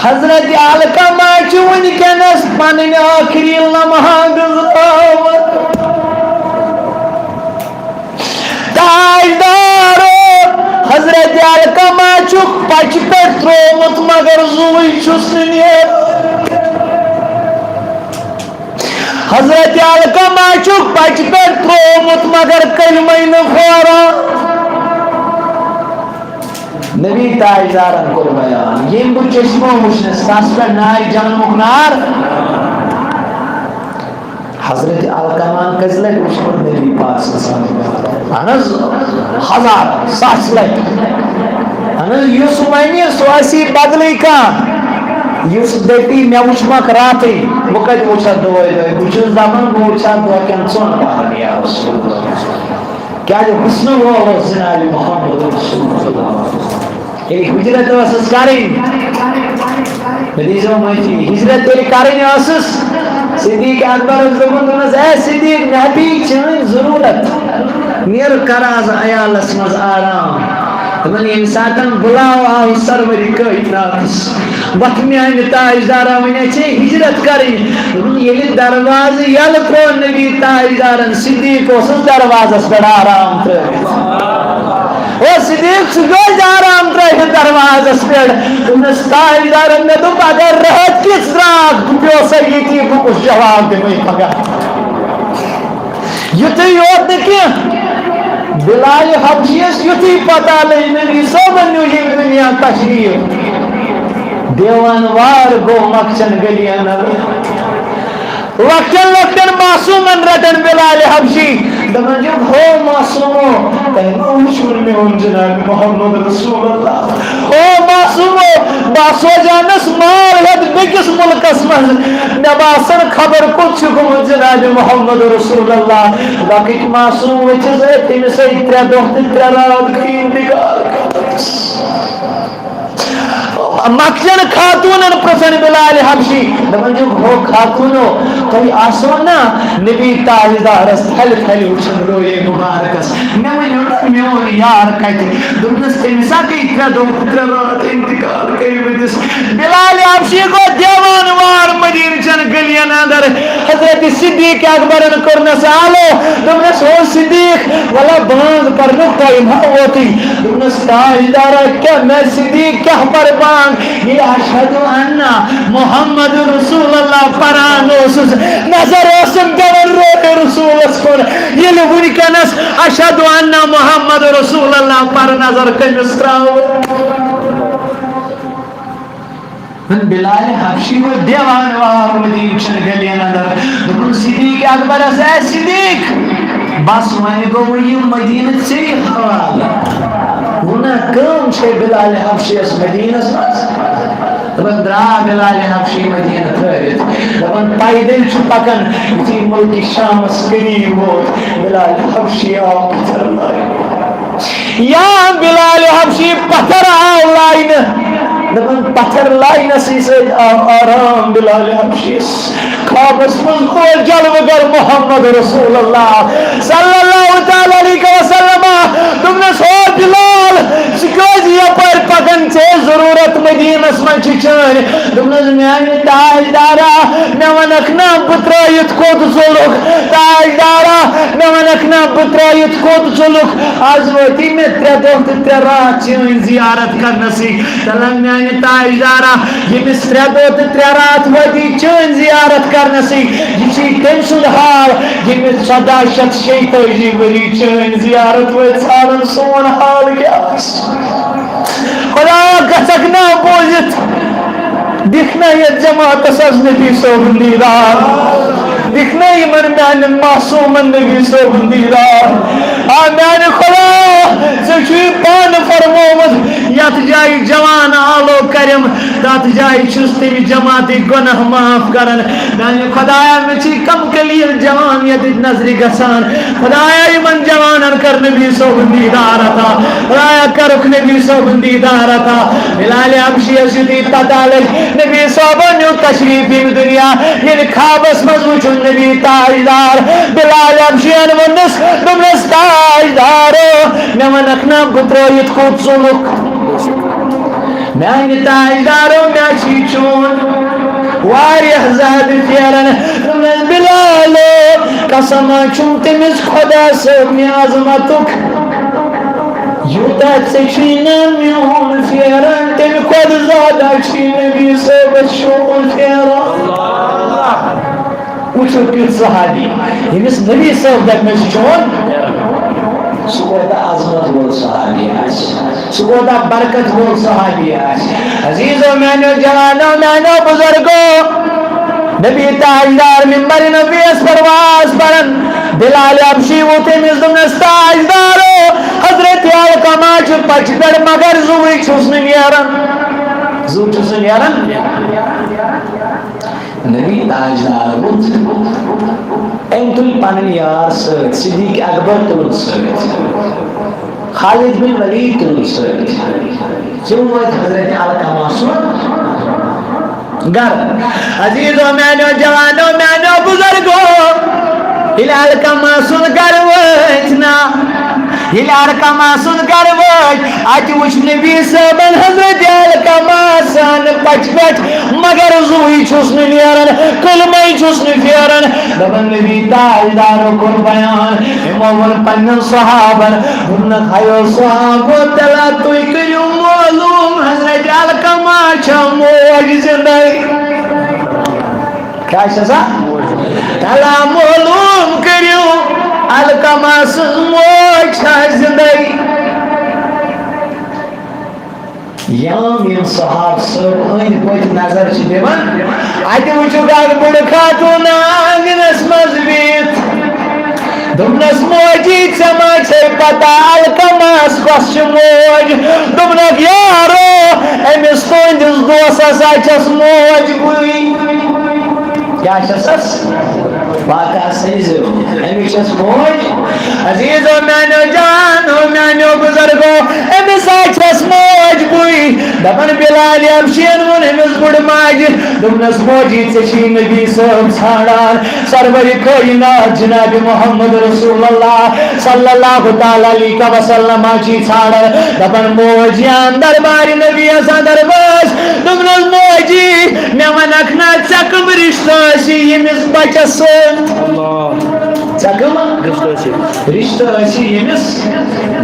حضرت علقمہ چھُ وٕنکیٚنس پنٕنۍ ٲخری لمحہ گُزران۔ تاجدارو، حضرت علقمہ چھُکھ پچہِ پٮ۪ٹھ تروومُت، مگر زُوٕے چھُس نہٕ نیران۔ حضرت علقمہ چھُکھ پچہِ پٮ۪ٹھ تروومُت، مگر کلمے نہٕ پھوران۔ نبی تاجدارن کوٚر بیان، ییٚمۍ بہٕ چشمو وٕچھنس، تس پٮ۪ٹھ نارِ جہنمُک نار۔ حضرت علقمہن کٔژِ لٹہِ وٕچھمُت نبی پاک صلی اللہ علیہ وسلم؟ اہن حظ، ہزار، ساس لٹہِ۔ اہن حظ، یُس ونہِ سُہ آسی بدلٕے کانٛہہ، یُس دپی مےٚ وٕچھمکھ راتھٕے، بہٕ کتہِ وٕچھتھ دۄہے دۄہے؟ بہٕ چھُس دپان بہٕ وٕچھتھ دۄہ کٮ۪ن ژۄن پہرن یا رسول اللہ۔ کیازِ حسنہٕ وول اوس جناب محمد رسول اللہ۔ ییٚلہِ ہجرت ٲسٕس کرٕنۍ، مےٚ دیٖزیو معٲفی، ہجرت ییٚلہِ کرٕنۍ ٲسٕس، صدیق اکبرس دوٚپُن، دوٚپنس، "اے صدیق، مےٚ پیٚیہِ چٲنۍ ضروٗرت، نیر کر از عیالس منٛز آرام۔" دوٚپُن، ییٚمہِ ساتن بُلاو آو سرورِ کٲیناتس، وۄتھ میانہِ تاجدارا، وۄنۍ چھے ہجرت کرٕنۍ۔ دوٚپُن، ییٚلہِ دروازٕ یلہٕ تروو نبی تاجدارن، صدیق اوسُس دروازس پٮ۪ٹھ آرام ترٲوِتھ۔ او صدیق، ژٕ کیٛازِ آرام ترٲوِتھ دروازس پٮ۪ٹھ؟ دوٚپنس، تاجدارن مےٚ دوٚپ، اگر رٲتۍ کِژھ درٛاکھ بہٕ پیوسے ییٚتی، بہٕ کُس جواب دِمے پگاہ؟ یُتُے یوت نہٕ کینٛہہ، بلال حبشیس یُتھُے پتہ لٔج، نبی صٲبن نیوٗ ییٚمہِ دُنیا تشریف، دیوان وار گوٚو مکچن گلین۔ لۄکٹٮ۪ن لۄکٹٮ۪ن معصوٗمن رٹن بلال حبشی، دپان چھِکھ، ہو معصوٗمو، تۄہہِ ما وٕچھوُن میون جناب محمد رسول اللہ؟ او معصوٗمو، بہٕ سوزانس مال ہٮ۪تھ بیٚکِس مُلکس منٛز، مےٚ باسان خبر کوٚت چھُ گوٚمُت جناب محمد رسول اللہ۔ لۄکٕٹۍ معصوٗم ؤتھِس أتھۍ، تٔمِس أتھۍ ترٛےٚ دۄہ تہٕ ترٛےٚ راتھ گٔے انتقال۔ مکچن خاتوٗنن پرژھن بلال حبشی، دپان چھِکھ، ہو خاتوٗنو، تۄہہِ آسو نا نبی تاجدارس پھلہِ پھلہِ وٕچھُن رویے مبارکس، مےٚ ؤنِو نا میون یار کتہِ؟ دوٚپنس، تٔمِس ہا گٔے ترٛےٚ دۄہ تہٕ ترٛےٚ راتھ انتقال کٔرمٕتِس۔ بلال حبشی گوٚو دیوان وار مدینہٕ چٮ۪ن گلین اندر۔ حضرت صدیق اکبرن کوٚرنس آلو، دوٚپنس، ہو صدیق، ولا بانگ پرنُک ٹایم ہا ووتُے۔ دوٚپنس، تاجدارا، کیٛاہ مےٚ صدیق کیٛاہ پرٕ بانگ؟ ییٚلہِ اشہد ان محمد رسول اللہ پران اوسُس، نظر ٲسٕم پٮ۪وان روے رسولس کُن۔ ییٚلہِ وٕنکیٚنس اشہد ان محمد رسول اللہ پرٕ، نظر کٔمِس تراوٕ؟ بلال حبشی ووت دیوان وار مدینہ چن گلین اندر۔ دوٚپُن صدیق اکبرس، اے صدیق، بس وۄنۍ گوٚو یہِ مدینہ ژےٚ حوالہٕ۔ ووٚن نہ، کٲم چھے بلال حبشیس مدینس منٛز۔ دپان درٛاو بلال حبشی مدینہ تھٲوِتھ۔ دپان پیدل چھُ پکان، یُتھُے ملکِ شامس قریب ووت، بلال حبشی آو پتھر لایہِ۔ یا بلال حبشی پتھر آو لاینہٕ۔ دپان پتھر لاینسٕے سۭتۍ آو آرام بلال حبشیس۔ خوابس منٛز گوٚو جلوٕ گر محمد رسول اللہ صلی اللہ تعالیٰ علیہ وسلم۔ دوٚپنس، او بلال، ژٕ کیٛازِ یپٲرۍ پکان؟ ژےٚ ضروٗرت مدینس منٛز چھِ چٲنۍ۔ دوٚپنس، میانہِ تاجدارا، مےٚ ونکھ نا بہٕ ترٲیِتھ کوٚت ژوٚلُکھ؟ تاجدارا، مےٚ ونکھ نا بہٕ ترٲیِتھ کوٚت ژوٚلُکھ؟ از وٲتی مےٚ ترٛےٚ دۄہ تہٕ ترٛےٚ راتھ چٲنۍ زیارت کرنسٕے۔ دلن میانہِ تاجدارا، ییٚمِس ترٛےٚ دۄہ تہٕ ترٛےٚ راتھ وٲتی چٲنۍ زیارت کرنسٕے، یہِ چھُے تٔمۍ سُنٛد حال، ییٚمِس ژۄداہ شیٚتھ شیٚیہِ تٲجی ؤری چٲنۍ زیارت وٲتۍ ژھانڈان سون حال کیٛاہ آسہِ۔ خدایا، گژھکھ نا بوٗزِتھ؟ دِکھ نا یتھ جماعتس از نبی صٲبُن دیدار، دِکھ نا یِمن میانٮ۪ن معصوٗمن نبی صٲبُن دیدار۔ آ میانہِ خدا، ژےٚ چھُے پانہٕ فرمومُت، یتھ جایہِ جوان آلو کریم، تتھ جایہِ چھُس تٔمِس جماعتٕکۍ گۄناہ معاف کران۔ میانہِ خدایا، مےٚ چھِ کم قلیل جوان ییٚتہِ نظرِ گژھان۔ خدایا، یِمن جوانن کر نبی صٲبُن دیدار عطا۔ خدایا، کرُکھ نبی صٲبُن دیدار عطا۔ بلال حبشیس یُتھُے پتہ لٔج، نبی صٲبن نیوٗ تشریف ییٚمہِ دُنیا۔ ییٚلہِ خوابس منٛز وُچھُن نبی تاجدار، بلال حبشین ووٚنُس، دوٚپنس، تاجدارو، مےٚ ونکھ نا بہٕ ترٲیِتھ کوٚت ژوٚلُکھ؟ میانہِ تاجدارو، مےٚ چھُے چون واریاہ زیادٕ پھیران۔ دوٚپنس، بلالو، قسم چھُم تٔمِس خدا صٲبنہِ عظمتُک، یوٗتاہ ژےٚ چھُے نا میون پھیران، تَمہِ کھۄتہٕ زیادٕ چھُے نبی صٲبس چون پھیران۔ وٕچھِو کیُتھ صحابی، ییٚمِس نبی صٲب دَپہِ مےٚ چھُ چون، سُہ کوٗتاہ عظمت وول صحابی آسہِ، سُہ کوٗتاہ برکت وول صحابی آسہِ۔ عزیزو میانیو، جوانو میانیو، بزرگو، نبی تاجدار ممبر نبویس پر واز پرن، بلال حبشی ووت تٔمِس دوٚپنس، تاجدارو، حضرت علقمہ چھُ پچہِ پٮ۪ٹھ مگر زُوٕے چھُس نہٕ نیران، زُو چھُس نہٕ نیران۔ نبی تاجدار ووٚتھ۔ أمۍ تُلۍ پنٕنۍ یار سۭتۍ، صدیق اکبر تُلُن سۭتۍ، خالد بن ولید تُلُن سۭتۍ۔ تِم وٲتۍ حضرت علقمہ سُنٛد گرٕ۔ عزیزو میانیو، جوانو میانیو، بزرگو، ییٚلہِ علقمہ سُنٛد گرٕ وٲتۍ نا، ییٚلہِ علقمہ سُنٛد گرٕ وٲتۍ، اتہِ وُچھ نبی صٲبن حضرت علقمہ سان پچہِ پٮ۪ٹھ، مگر زُوٕے چھُس نہٕ نیران، کلمے چھُس نہٕ پھیران۔ دپان، نبی تاجدارو کوٚر بیان، یِمو ووٚن پننٮ۪ن صحابن، دوٚپنکھ، ہیو صحابو، تیٚلہِ تُہۍ کٔرِو معلوم، حضرت علقمہ چھا موج زندے؟ کیٛاہ چھِ سا؟ تلا معلوم کٔرِو، علقمہ سٕنٛز موج چھا زِندَے؟ یام یِم صحابہٕ صٲب أنٛدۍ پٔتۍ نظر چھِ دِوان، اَتہِ وٕچھُکھ اَکھ بٕڑٕ خاتوٗن آنٛگنَس منٛز بِہِتھ۔ دوٚپنَس، موجی، ژےٚ ما چھے پتہ علقمہَس کۄس چھِ موج؟ دوٚپنَکھ، یارو، أمِس تُہٕنٛدِس دوسَس ہا چھَس موج بٕے۔ کیٛاہ چھَسَس؟ واقعہ سٔنزیو۔ أمِس چھَس موج۔ عزیزو میٛانیو جانو، میٛانیو بُزرگو، أمِس ہا چھَس موج بٕے۔ دَپان بِلال حبشیَن ووٚن أمِس بُڈٕ ماجہِ، دوٚپنَس، موجی، ژےٚ چھی نبی صٲب ژھانٛڈان۔ سرور کائنات جناب محمد رسول اللہ صلی اللہ تعالیٰ علیہ وسلم چھی ژھانڈان۔ دپان، موج یان دربار نبی یس اندر بس۔ دوٚپنس، موجی، مےٚ ونکھ نا، ژےٚ کم رشتہٕ ٲسی ییٚمِس بچس سۭتۍ؟ اللہ۔ ژےٚ کم؟ رشتہٕ ٲسی۔ رشتہٕ ٲسی ییٚمِس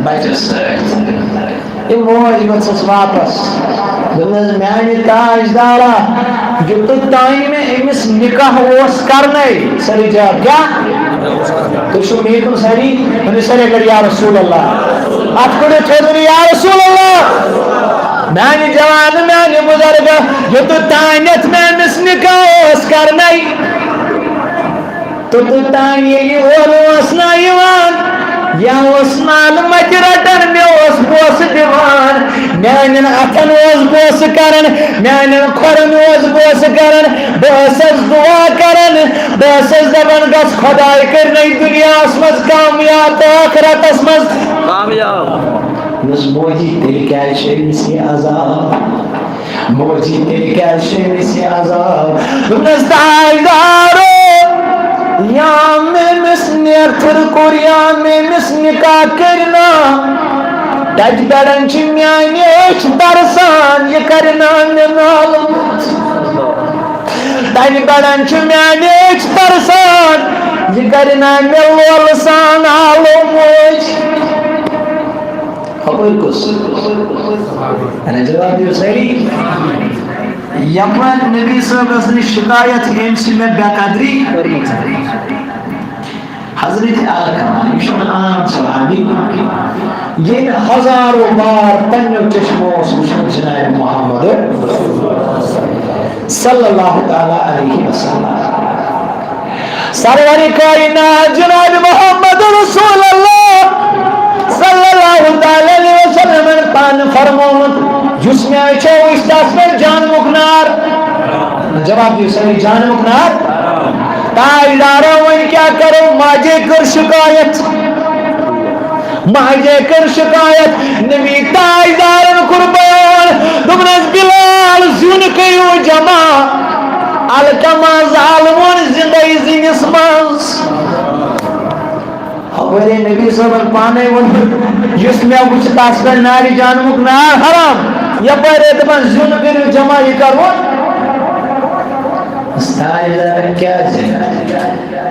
بچس سۭتۍ؟ تہٕ موج ؤژھٕس واپس۔ دوٚپنس، میانہِ تاجدارا، یوٚتتھ تانۍ مےٚ أمِس نکاح اوس کرنے، سٲری جواب، کیٛاہ؟ تُہۍ چھِو مےٚ کُن سٲری؟ ؤنِو سٲری اگر یا رسول اللہ۔ اتھ کٔرِو تھوٚد ؤنِو یا رسول اللہ۔ میانہِ جوان، میانہِ بُزرگ، یوٚتتھ تانٮ۪تھ مےٚ أمِس نکاح اوس کرنَے، توٚتتھ تانۍ ییٚلہِ اورٕ اوس نہ یِوان، یا اوس نالہٕ مَتہِ رَٹان، مےٚ اوس بوسہٕ دِوان، میانٮ۪ن اَتھن اوس بوسہٕ کران، میانٮ۪ن کھۄرن اوس بوسہٕ کران، بہٕ ٲسَس دُعا کران، بہٕ ٲسَس دَپان، گژھ خۄداے کٔرِنَے دُنیاہَس منٛز کامیاب تہٕ ٲخرتَس منٛز کامیاب۔ یُس موجی تیٚلہِ کیٛازِ چھِ أمِس یہِ عذاب؟ موجی تیٚلہِ کیٛازِ چھِ أمِس یہِ عذاب؟ دوٚپنَس، تاجدارو، یا مےٚ أمِس نیتھٕر کوٚر، یا مےٚ أمِس نکاح کٔرۍ نا، تَتہِ پٮ۪ٹھ چھِ میٛانہِ أچھ ترسان، یہِ کَرِ نا مےٚ نالہٕ موت۔ تَتہِ پٮ۪ٹھ چھِ میٛانہِ أچھ ترسان، یہِ کَرِ نا مےٚ لولہٕ سان آلو موج۔ ہپٲرۍ کُس؟ اَنے جواب دِیِو سٲری۔ یپٲرۍ نبی صٲبس نِش شکایت، أمۍ چھِ مےٚ بے قدری کٔرمٕژ۔ حضرت علقمہ، یہِ چھُنہٕ عام صحابی، ییٚمۍ ہزارو بار پننیو چشمو اوس وٕچھمُت جناب محمد صلی اللہ تعالیٰ علیہ وسلم۔ سرور کائنات جناب محمد رسول اللہ صلی اللہ تعالیٰ علیہ وسلم پانہٕ فرمومُت، یُس مےٚ أچھو وٕچھ، تَس پٮ۪ٹھ جہنمُک نار۔ جواب دِیِو سٲری، جہنمُک نار۔ تاجدارو، وۄنۍ کیٛاہ کرو؟ ماجے کٔر شکایت۔ ماجے کٔر شکایت، نبی تاجدارن کوٚر بیان، دوٚپنس، بلال، زیُن کٔرِو جمع، علقمہ زالوُن زندے زِنِس منٛز۔ ہپٲرۍ نبی صٲبن پانے ووٚنمُت، یُس مےٚ وُچھ تس پٮ۪ٹھ نارِ جہنمُک نار حرام، یپٲرۍ دپان زیُن کٔرِو جمع، یہِ کرون۔ تاجدارن کیٛازِ؟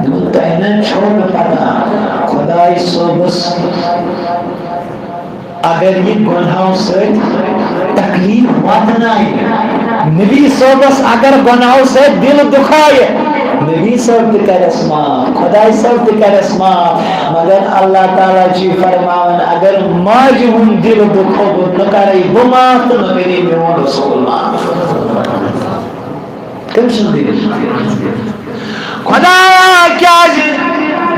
دوٚپُن، تۄہہِ نہ چھو نہٕ پتہ، خۄداے صٲبس اگر یہِ گۄنہو سۭتۍ تکلیف واتنایہِ، نبی صٲبس اگر گۄنہو سۭتۍ دل دُکھایہِ، نبی صٲب تہِ کرٮ۪س معاف، خۄداے صٲب تہِ کرٮ۪س معاف، مگر اللہ تعالیٰ چھُ فرماوان، اگر ماجہِ ہُنٛد دل دُکھووُن، نہ کرے بہٕ معاف تہٕ نہ کرے میون رسول معاف۔ تٔمۍ سُنٛد دِل۔ خۄدایا، کیٛازِ؟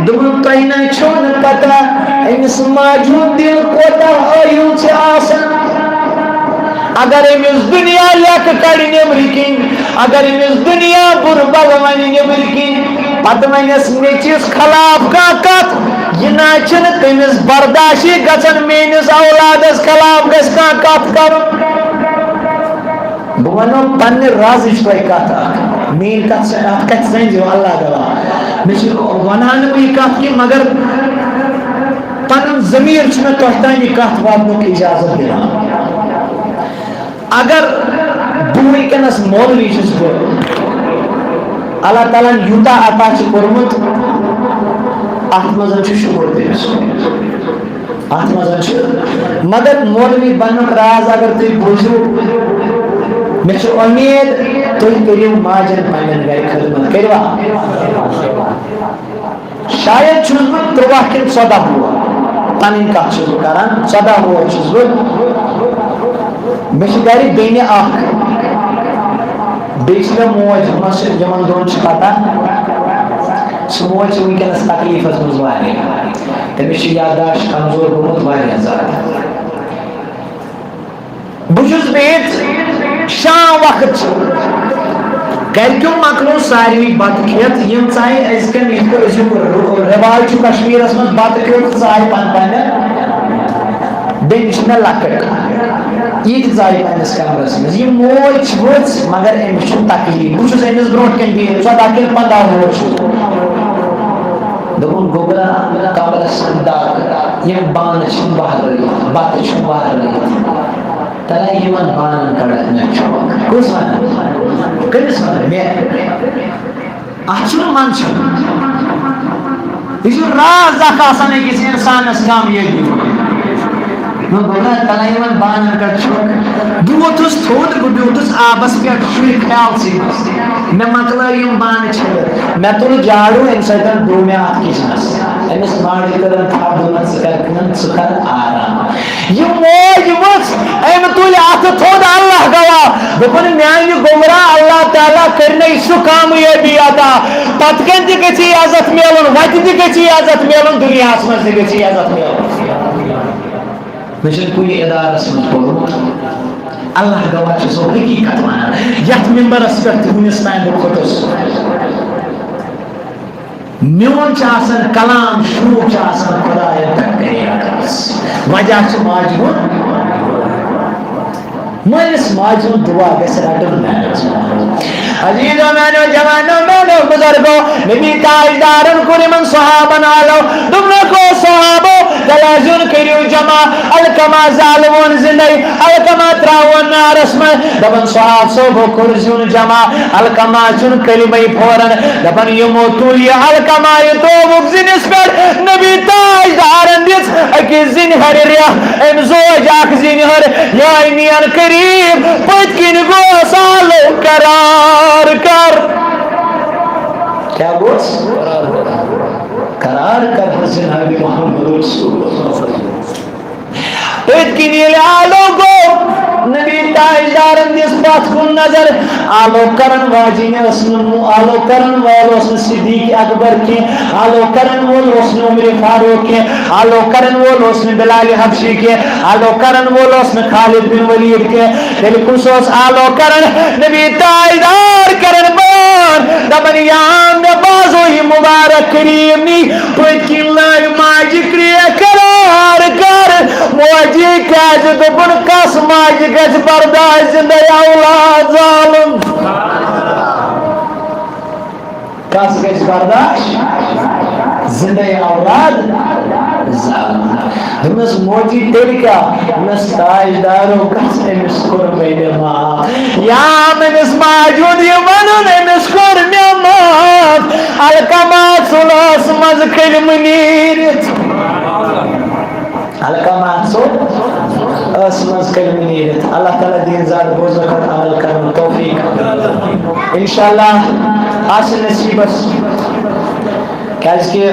دوٚپُن، تۄہہِ نہ چھو نہٕ پتہ، أمِس ماجہِ ہُنٛد دِل کوتاہ ٲیوٗ چھِ آسان۔ اگر أمِس دُنیا لیکہٕ کڑِ نیٚبرٕ کِنۍ، اگر أمِس دُنیا بُرٕ بل وَنہِ نیٚبرٕ کِنۍ، پتہٕ وَنٮ۪س نیٚچوِس خلاف کانٛہہ کتھ، یہِ نہ چھُنہٕ تٔمِس برداشٕے گژھان، میٲنِس اولادس خلاف گژھِ کانٛہہ کتھ کرُن۔ بہٕ وَنو پننہِ رازٕچ تۄہہِ کَتھ اَکھ۔ میٛٲنۍ کَتھ چھِ، اَتھ کَتھِ زٲنۍ زیو، اللہ گواہ۔ مےٚ چھِ وَنان نہٕ بہٕ یہِ کَتھ کینٛہہ، مگر پَنُن ضمیٖر چھُ مےٚ تۄہہِ تام یہِ کَتھ واتنُک اِجازت دِوان۔ اگر بہٕ وٕنکیٚنَس مولوی چھُس بہٕ، اللہ تعالیٰ ہَن یوٗتاہ عطا چھُ کوٚرمُت، اَتھ منٛز چھُ شُکُر تٔمِس سُنٛد۔ اَتھ منٛز چھُ، مگر مولوی بننُک راز اگر تُہۍ بوٗزِو، مےٚ چھِ اُمید تُہۍ کٔرِو ماجن پننٮ۪ن گرِ خدمت۔ کٔرِوا؟ شاید چھُس بہٕ تُرٛواہ کِنہٕ ژۄداہ وُہُر، پنٕنۍ کتھ چھُس بہٕ کران، ژۄداہ وُہُر چھُس بہٕ۔ مےٚ چھِ گرِ بیٚنہِ اکھ، بیٚیہِ چھِ مےٚ موج، یِمن چھِ، یِمن دۄن چھِ پتہ۔ سُہ موج چھِ وٕنکیٚنس تکلیفس منٛز واریاہ۔ تٔمِس چھُ یادداشت کمزور گوٚمُت واریاہ زیادٕ۔ بہٕ چھُس بِہِتھ، شام وقت چھُ۔ گرِکیو مۄکلو ساروی بتہٕ کھٮ۪تھ، یِم ژایہِ أزکٮ۪ن، یِتھ پٲٹھۍ أزیُک رٮ۪واج چھُ کشمیٖرس منٛز، بتہٕ کھیوٚو تہٕ ژایہِ پننہِ پننہِ۔ بیٚنہِ چھِ مےٚ لۄکٕٹ، یہِ تہِ ژایہِ پننِس کمرس منٛز۔ یہِ موج چھِ ؤژھ، مگر أمِس چھُ تکلیٖف۔ بہٕ چھُس أمِس برونٛٹھ کَنہِ بِہِتھ، ژۄداہ کِنہٕ پنٛداہ وُہُر چھُس۔ دوٚپُن، گوٚبرا، کمرس ژھٕن دَگ، یِم بانہٕ چھِنہٕ بہرٲوِتھ، بتہٕ چھُنہٕ بہرٲوِتھ۔ تَلے یِمن بانن کڑکھ مےٚ چھۄکھ۔ کُس وَنان؟ کٔمِس وَنان؟ مےٚ۔ اَتھ چھُنہٕ منٛدچھُن۔ یہِ چھُ راز اکھ آسان أکِس اِنسانَس کامیٲبی منٛز۔ نہ گوٚو نہ، تَلے یِمن بانن کڑ چھۄکھ۔ بہٕ ووٚتھُس تھوٚد، بہٕ بیوٗٹھُس آبَس پٮ۪ٹھ، شُرۍ خیال سۭتۍ۔ مےٚ مۄکلٲو یِم بانہٕ چھٔلِتھ۔ مےٚ تُل جاڑوٗ، اَمہِ سۭتۍ ڈوٚو مےٚ اَتھ کِچنَس۔ أمِس ماجہِ کٔرٕن تھپھ، دوٚپُن، "ژٕ کر کٲم، ژٕ کر آرام۔" یہِ موج ؤژھ، أمۍ تُلۍ اَتھٕ تھوٚد، اللہ گواہ، دوٚپُن، "میانہِ گمراہ، اللہ تعالیٰ کٔرِنَے سُہ کامیٲبی عطا۔ پتہٕ کَنہِ تہِ گژھی عزت میلُن، وَتہِ تہِ گژھی عزت میلُن، دُنیاہَس منٛز تہِ گژھی عزت میلُن۔" مےٚ چھُنہٕ کُنہِ ادارس منٛز پوٚرمُت۔ اللہ گواہ چھُ سُہ حقیٖقت وَنان، یَتھ مِمبرس پٮ۪ٹھ تہِ وُنِس تام بہٕ کھوٚتُس۔ میون چھُ آسان کلام، شروع چھُ آسان خداین پٮ۪ٹھ کرے عرض۔ وجہ چھُ ماجہِ ہُنٛد، مٲلِس ماجہِ ہُنٛد دُعا گژھِ رٹُن میانہِ۔ عزیزو میانیو جوانو میانیو بزرگو، نبی تاجدارن کوٚر یِمن صحابن آلو، دوٚپنکھ، "او صحابو، تیٚلہِ زیُن کٔرِو جمع، علقمہ زالوون زندے، علقمہ تراوون نارس منٛز۔" دپان، صحاب صٲبو کوٚر زیُن جمع، علقمہ چھُن کلمے پھوران۔ دپان، یِمو تُل یہِ علقمہ، یہِ ترٛووُکھ زِنِس پٮ۪ٹھ۔ نبی تاجدارن دِژ أکِس زِنہِ ہرِ ریٚکھ۔ أمۍ زوج اکھ زِنہِ ہر، یہِ آیہِ نِین قریب۔ پٔتۍ کِنۍ گوس آلو قرار کر۔ کیٛاہ گوس؟ قرار کر حض جناب محمد رسول اللہ۔ پٔتۍ کِنۍ ییٚلہِ آلو گوٚو، نبی تاجدارن دِژ پتھ کُن نظر۔ آلو کرن واجِنۍ ٲس نہٕ، آلو کرن وول اوس نہٕ صدیق اکبر کینٛہہ، آلو کرن وول اوس نہٕ عمر فاروق کینٛہہ، آلو کرن وول اوس نہٕ بلال حبشی کینٛہہ، آلو کرن وول اوس نہٕ خالد بن ولید کینٛہہ۔ تیٚلہِ کُس اوس آلو کرن؟ نبی تاجدار کرن بیان، دپان، یا مےٚ بازو یہِ مبارک کریم نی، پٔتۍ کِنۍ لٲج ماجہِ کرٛیکھ، قرار کر۔ موجی کیٛازِ دوٚپُن، کس ماجہِ گژھِ برداش زندے اولاد زالُن؟ کس گژھِ برداش زندے اولاد زالُن؟ دوٚپمَس، موجی تیٚلہِ کیٛاہ؟ دوٚپمَس، تاجدارو، گژھ أمِس قربٲنی معاف۔ یا أمِس ماجہِ ہُنٛد یہِ وَنُن، أمِس کوٚر مےٚ معاف۔ علقمہ ژوٚل ٲسہٕ منٛز کلمہٕ نیٖرِتھ۔ علقمہ ژوٚل ٲسہٕ منٛز کلمہٕ نیٖرِتھ۔ اللہ تعالیٰ دِیِن زیادٕ بوزنہٕ کھۄتہٕ عمل کرنُک توفیق۔ انشاءاللہ آسہِ نصیٖبس۔ کیازِ کہِ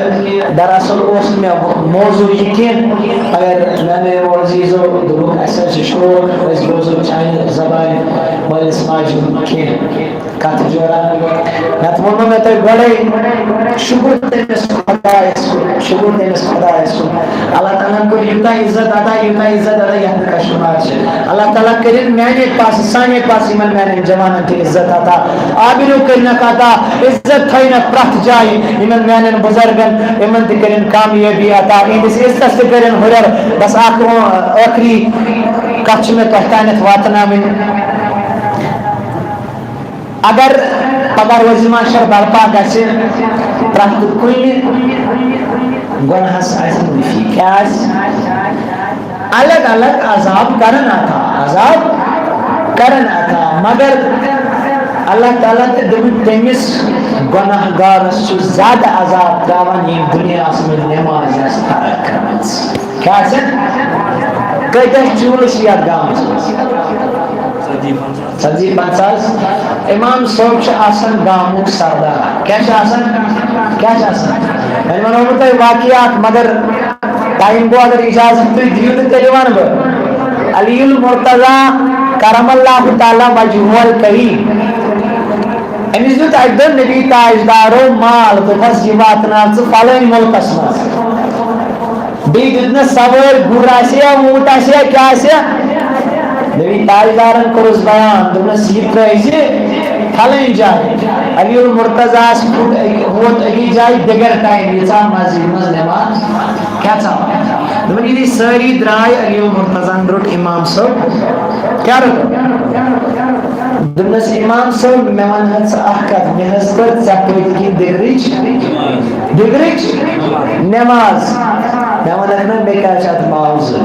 دراصل اوس نہٕ مےٚ موضوع یہِ کینٛہہ، مگر مےٚ میٛانیو عزیٖزو دوٚپُکھ، "اَسہِ حظ چھُ شوق، أسۍ بوزو چانہِ زبانہِ مٲلِس ماجہِ ہُنٛد کینٛہہ کَتھٕ جورا۔" نَتہٕ ووٚنمو مےٚ تۄہہِ گۄڈَے، شُکُر تٔمِس خۄدایَس کُن، شُکُر تٔمِس خۄدایَس کُن۔ اللہ تعالیٰ ہَن کوٚر یوٗتاہ عزت عطا، یوٗتاہ عزت عطا، یَتھ نہٕ کانٛہہ شُمار چھِ۔ اللہ تعالیٰ کٔرِن میٛانہِ پاسہٕ، سانہِ پاسہٕ یِمَن میٛانٮ۪ن جوانَن تہِ عزت عطا۔ عابرو کٔرنَکھ عطا، عزت تھٲینَکھ پرٛٮ۪تھ جایہِ یِمَن میٛانٮ۪ن بُزرگَن، یِمَن تہِ کٔرِن کامیٲبی عطا، یِہِنٛدِس عزتَس تہِ کٔرِن ہُرٮ۪ر۔ بس اَکھ ٲخری کَتھ چھِ مےٚ تۄہہِ تانٮ۪تھ واتناوٕنۍ۔ اگر پگاہ روزِ محشر برپا گژھِ، پرٛٮ۪تھ کُنہِ گۄناہَس آسہِ معٲفی۔ کیٛاہ آسہِ؟ الگ الگ عذاب کرن عطا، عذاب کرن عطا، مگر اللہ تعالیٰ تہِ دوٚپُن، تٔمِس گۄناہ گارس چھُ زیادٕ عذاب تراوان، ییٚمۍ دُنیاہس منٛز نماز آسہِ ترک کٔرمٕژ۔ کیٛاہ آسن؟ کۭتیاہ چوٗلہٕ چھِ یتھ گامس منٛز؟ ژتجی پنٛژاہ۔ امام صٲب چھُ آسان گامُک سردار۔ کیٛاہ چھُ آسان؟ کیٛاہ چھُ آسان؟ وۄنۍ ونو بہٕ تۄہہِ واقعات، مگر ٹایم گوٚو، اگر اجازت تُہۍ دِیِو تہٕ تیٚلہِ وَنہٕ بہٕ۔ علی المرتضیٰ کرم اللہ تعالیٰ وجہہ الکریم، أمِس دیُت اَکہِ دۄہ نبی تاجدارو مال، دوٚپہَس، "یہِ واتناو ژٕ فلٲنۍ مُلکَس منٛز۔" بیٚیہِ دیُتنَس سوٲرۍ، گُر آسہِ یا اوٗنٹ آسہِ یا کیٛاہ آسہِ۔ نبی تاجدارن کوٚرُس بیان، دوٚپنَس، "یہِ ترٛٲوزِ فلٲنۍ جایہِ۔" علی المرتضیٰ ہَس پھُٹ أکۍ، ووت أکِس جایہِ دِگر ٹایم، ییٖژاہ مسجد منٛز نماز۔ کیٛاہ ژاو؟ دوٚپُن، ییٚلہِ سٲری درٛاے، علی المرتضیٰ ہن روٚٹ امام صٲب۔ کیٛاہ روٚٹ؟ دوٚپنَس، "امام صٲب، مےٚ وَن حظ ژٕ اَکھ کَتھ، مےٚ حظ پٔر ژےٚ پٔتۍ کِنۍ دِگرٕچ، دِگرٕچ نٮ۪ماز۔ مےٚ وَنَکھ نہ، مےٚ کیٛاہ چھُ اَتھ معاوضہٕ؟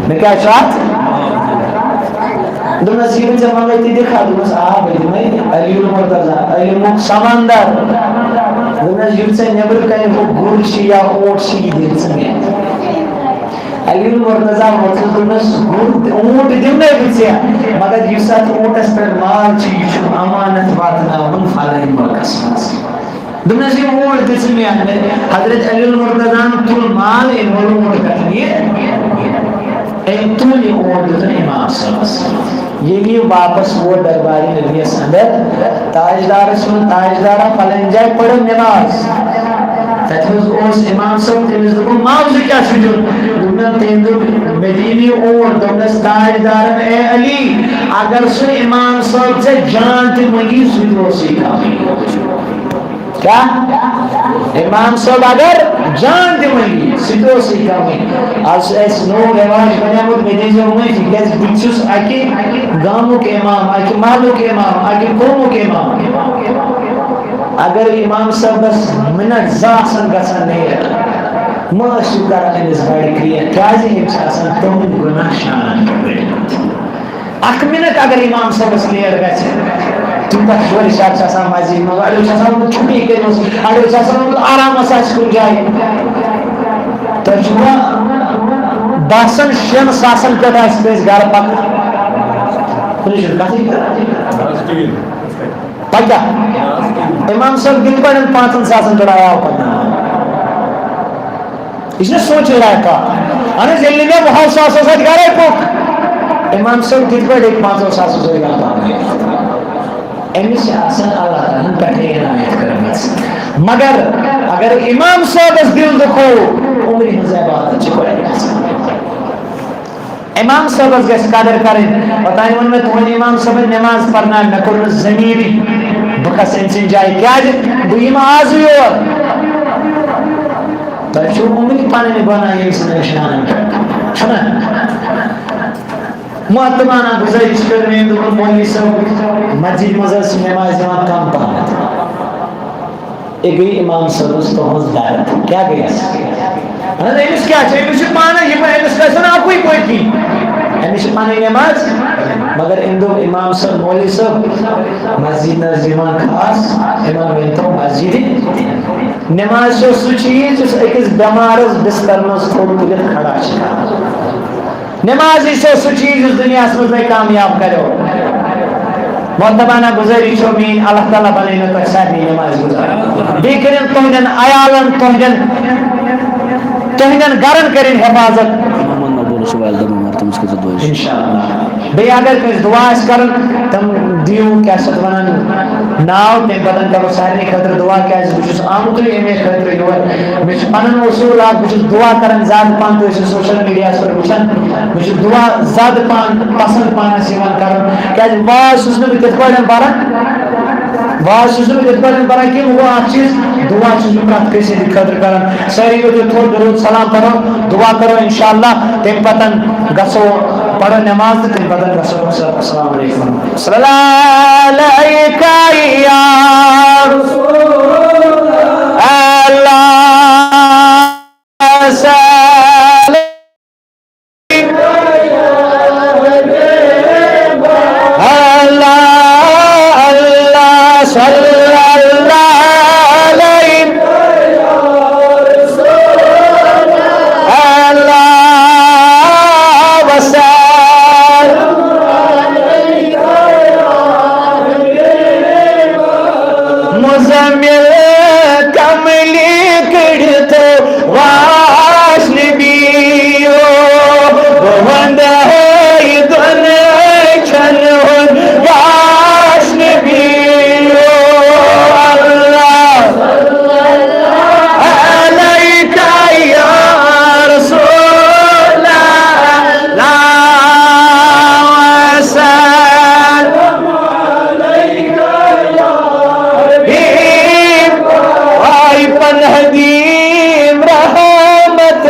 مےٚ کیٛاہ چھُ اَتھ؟" دوٚپنَس، "یہِ بہٕ ژےٚ منٛگَے تہِ دِکھا؟" دوٚپنَس، "آ، بہٕ دِمَے علی المرتضیٰ، علمُک سمندر۔" دوٚپنَس، "یُتھ ژےٚ نیٚبرٕ کَنہِ ہُہ گُر چھِ یا اوٗنٹ چھِ، یہِ دِکھ ژٕ مےٚ۔" علی المرتضیٰ ووٚتھُس، دوٚپنَس، "گُر تہِ، اوٗنٹ دِمَے بہٕ ژےٚ، مگر یُس اَتھ اوٗنٹَس پٮ۪ٹھ مال چھُ، یہِ چھُ امانت واتناوُن فلٲنۍ مُلکَس منٛز۔" دوٚپنَس، "یہِ اوٗنٹ دِژٕ مےٚ۔" حضرت علی المرتضیٰ ہن تُل مال، أمۍ ووٚن، "اوٗنٹ کَتھ نِیہِ؟" أمۍ تُل یہِ اوٗنٹ، دیُتُن اِمام صٲبَس۔ ییٚلہِ یہِ واپس ووت دربارِ نبیَس اندر، تاجدارس ووٚن، "تاجدارا، فلٲنۍ جایہِ پٔرِو نماز۔" تتہِ حظ اوس امام صٲب، تٔمِس دوٚپُن، "معاوضہٕ کیٛاہ چھُ دیُن؟" دوٚپنَن، تٔمۍ دوٚپ، "مےٚ دِیِو یہِ اوٗنٹ۔" دوٚپنَس تاجدارن، "اے علی، اگر سُہ امام صٲب ژےٚ جان تہِ منٛگی، سُہ تہِ اوسُے کمٕے۔" کیٛاہ؟ امام صٲب اگر جان تہِ منٛگی، سُہ تہِ اوسُے کمٕے۔ آز چھُ اَسہِ نوٚو رٮ۪واج بنیومُت، "مےٚ دیٖزیو معٲفی، کیٛازِ بہٕ تہِ چھُس اَکہِ گامُک امام، اَکہِ محلُک امام، اَکہِ قومُک امام۔" اگر امام صٲبس منٹ زٕ آسن گژھان نیرِ، مہ ٲسِو کران أمِس بڑِ کرٛیکھ، کیٛازِ أمۍ چھِ آسان تُہُنٛد گۄناہ شانن پٮ۪ٹھ بٔرِتھ۔ اکھ منٹ اگر امام صٲبس لیٹ گژھِ، تیوٗتاہ شورِ شر چھُ آسان مسجد منٛز، اڑیو چھُ آسان ووٚنمُت، "چھُٹی کٔرِوس"، اڑیو چھُ آسان ووٚنمُت، "آرامس آسہِ کُنہِ جایہِ۔" تۄہہِ چھُوا باسان، شٮ۪ن ساسن پٮ۪ٹھ آسہِ کٲنٛسہِ گرٕ پکان؟ کُنہِ چھُنہٕ کتھٕے کران۔ پکیا؟ امام صٲب کِتھ پٲٹھۍ پانٛژن ساسن پٮ۪ٹھ آیاو پکناوان؟ یہِ چھُنہ سونٛچُن لایق کتھ۔ اہن حظ، ییٚلہِ نہٕ مےٚ وُہو ساسو سۭتۍ گرے پوٚک، امام صٲب کِتھ پٲٹھۍ ہیٚکہِ پانٛژو ساسو سۭتۍ گرٕ پکنٲیِتھ؟ أمِس چھِ آسان اللہ تعالیٰ ہن پٮ۪ٹھے عنایت کٔرمٕژ۔ مگر اگر امام صٲبس دِل دُکھو، عمرِ ہٕنٛز عبادت چھِ بٔڑ گژھان۔ امام صٲبس گژھِ قدر کرٕنۍ۔ اوتانۍ ووٚن مےٚ، تُہنٛدِ امام صٲبن نماز پرناو، مےٚ کوٚر نہٕ ضمیٖرٕے بہٕ کھسہٕ أمۍ سٕنٛدِ جایہِ۔ کیٛازِ؟ بہٕ یِمہٕ آزٕے یور۔ تۄہہِ چھُو عمرِ پنٕنۍ گۄناہ ییٚمہِ سٕنٛدٮ۪ن شانن پٮ۪ٹھ۔ چھُنہ؟ محترمانہ گُزٲرِش کٔر مےٚ، دوٚپُن، "مولوی صٲب، مسجد منٛز ٲس نماز یِوان کم پہمتھ۔" یہِ گٔے امام صٲبس تُہنٛز درد۔ کیٛاہ گٔیس؟ اہن حظ، أمِس کیٛاہ چھُ؟ أمِس چھُ پانہٕ یہِ، أمِس گژھِ نہٕ اَکُے پٔتۍ کِنۍ۔ أمِس چھِ پنٕنۍ نماز۔ مگر أمۍ دوٚپ، "امام صٲب، مولوی صٲب، مسجد نہٕ حظ یِوان خاص، یِمن ؤنۍ تو مسجدِ۔" نماز چھِ سُہ چیٖز یُس أکِس بٮ۪مارس بستر منٛز تھوٚد تُلِتھ کھڑا چھِ کران۔ نماز یہِ چھو سُہ چیٖز یُس دُنیاہَس منٛز تۄہہِ کامیاب کَریو۔ محترمانہ گُزٲرِش چھو میٛٲنۍ، اللہ تعالیٰ بنٲیِو تۄہہِ سارنٕے نماز گُزار۔ بیٚیہِ کٔرِن تُہنٛدٮ۪ن عیالَن، تُہنٛدٮ۪ن، تُہنٛدٮ۪ن گرن کٔرِن حفاظت۔ محمد مقبول چھُ والدہ بٮ۪مار، تٔمِس خٲطرٕ دُعا۔ انشاءاللہ۔ بیٚیہِ اگر کٲنٛسہِ دُعا آسہِ کَرُن، تِم دِیِو، کیٛاہ چھِ اَتھ وَنان، ناو، تَمہِ پَتہٕ کَرو سارنٕے خٲطرٕ دُعا، کیٛازِ بہٕ چھُس آمتُے اَمے خٲطرٕ یور۔ مےٚ چھُ پَنُن اصوٗل اَکھ، بہٕ چھُس دُعا کَران زیادٕ پَہَن، تُہۍ ٲسِو social mediaہَس پٮ۪ٹھ وٕچھان، مےٚ چھُ دُعا زیادٕ پَہَن پَسنٛد پانَس یِوان کَرُن، کیٛازِ واز چھُس نہٕ بہٕ تِتھ پٲٹھۍ پَران، واز چھُس نہٕ بہٕ تِتھ پٲٹھۍ پَران کینٛہہ۔ وۄنۍ گوٚو اَکھ چیٖز، دُعا چھُس بہٕ پرٛٮ۪تھ کٲنٛسہِ ہِنٛدِ خٲطرٕ کَران۔ سٲری ؤتھِو تھوٚد، درود سلام پَرو، دُعا کَرو اِنشاءاللہ، تَمہِ پَتَن گژھو، پَرو نٮ۪ماز تہٕ تَمہِ پَتَن گژھو۔ السلام علیکم۔ صلی اللہ علیک یا رسول اللہ۔ اللہ، اللہ، صلی اللہ علیہ۔ اللہ وسلم۔ مزمل کملی کڑتو واش نبیو، بہند ہے دن چن واش نبیو۔ اللہ علیک یا رسول اللہ۔ آے پناہ دیم رحمت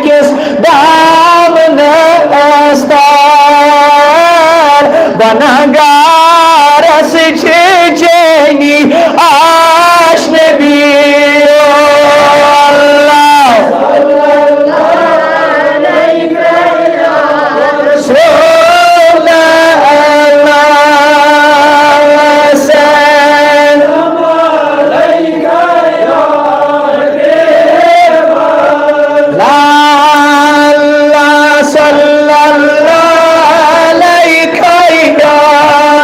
کِس دامنس تل، گنہگارس چھِ چٲنی آش نبی۔ اللہ۔ رسول اللہ، سلام علیک یا حبیب اللہ، صلی اللہ علیک یا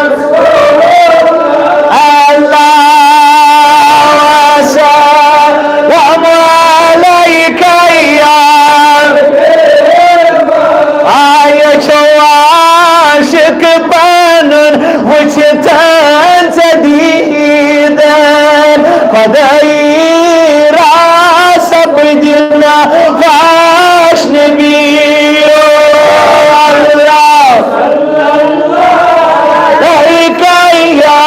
خدایی را سپدنا فاش نبی، او اللہ، لبیک یا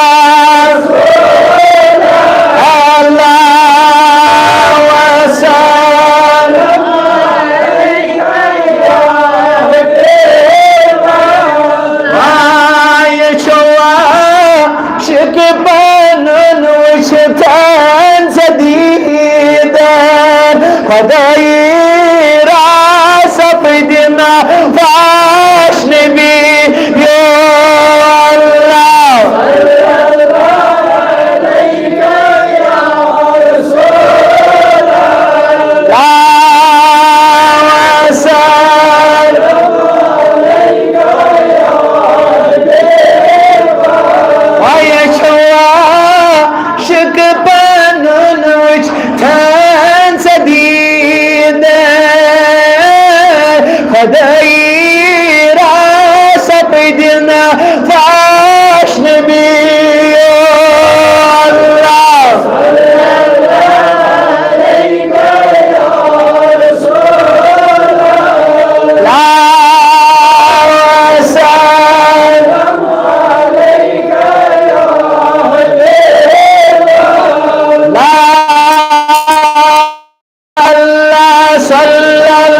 اللہ، وسلم۔ آ، یہِ چھُ عاشق پنُن وٕچھتن ژےٚ دیٖدن۔ خدایی را سپدنا فاش نبی، یا اللہ۔ وۄنۍ چھُ عاشق پنُن وٕچھتن ژےٚ دیٖدن۔ خدایی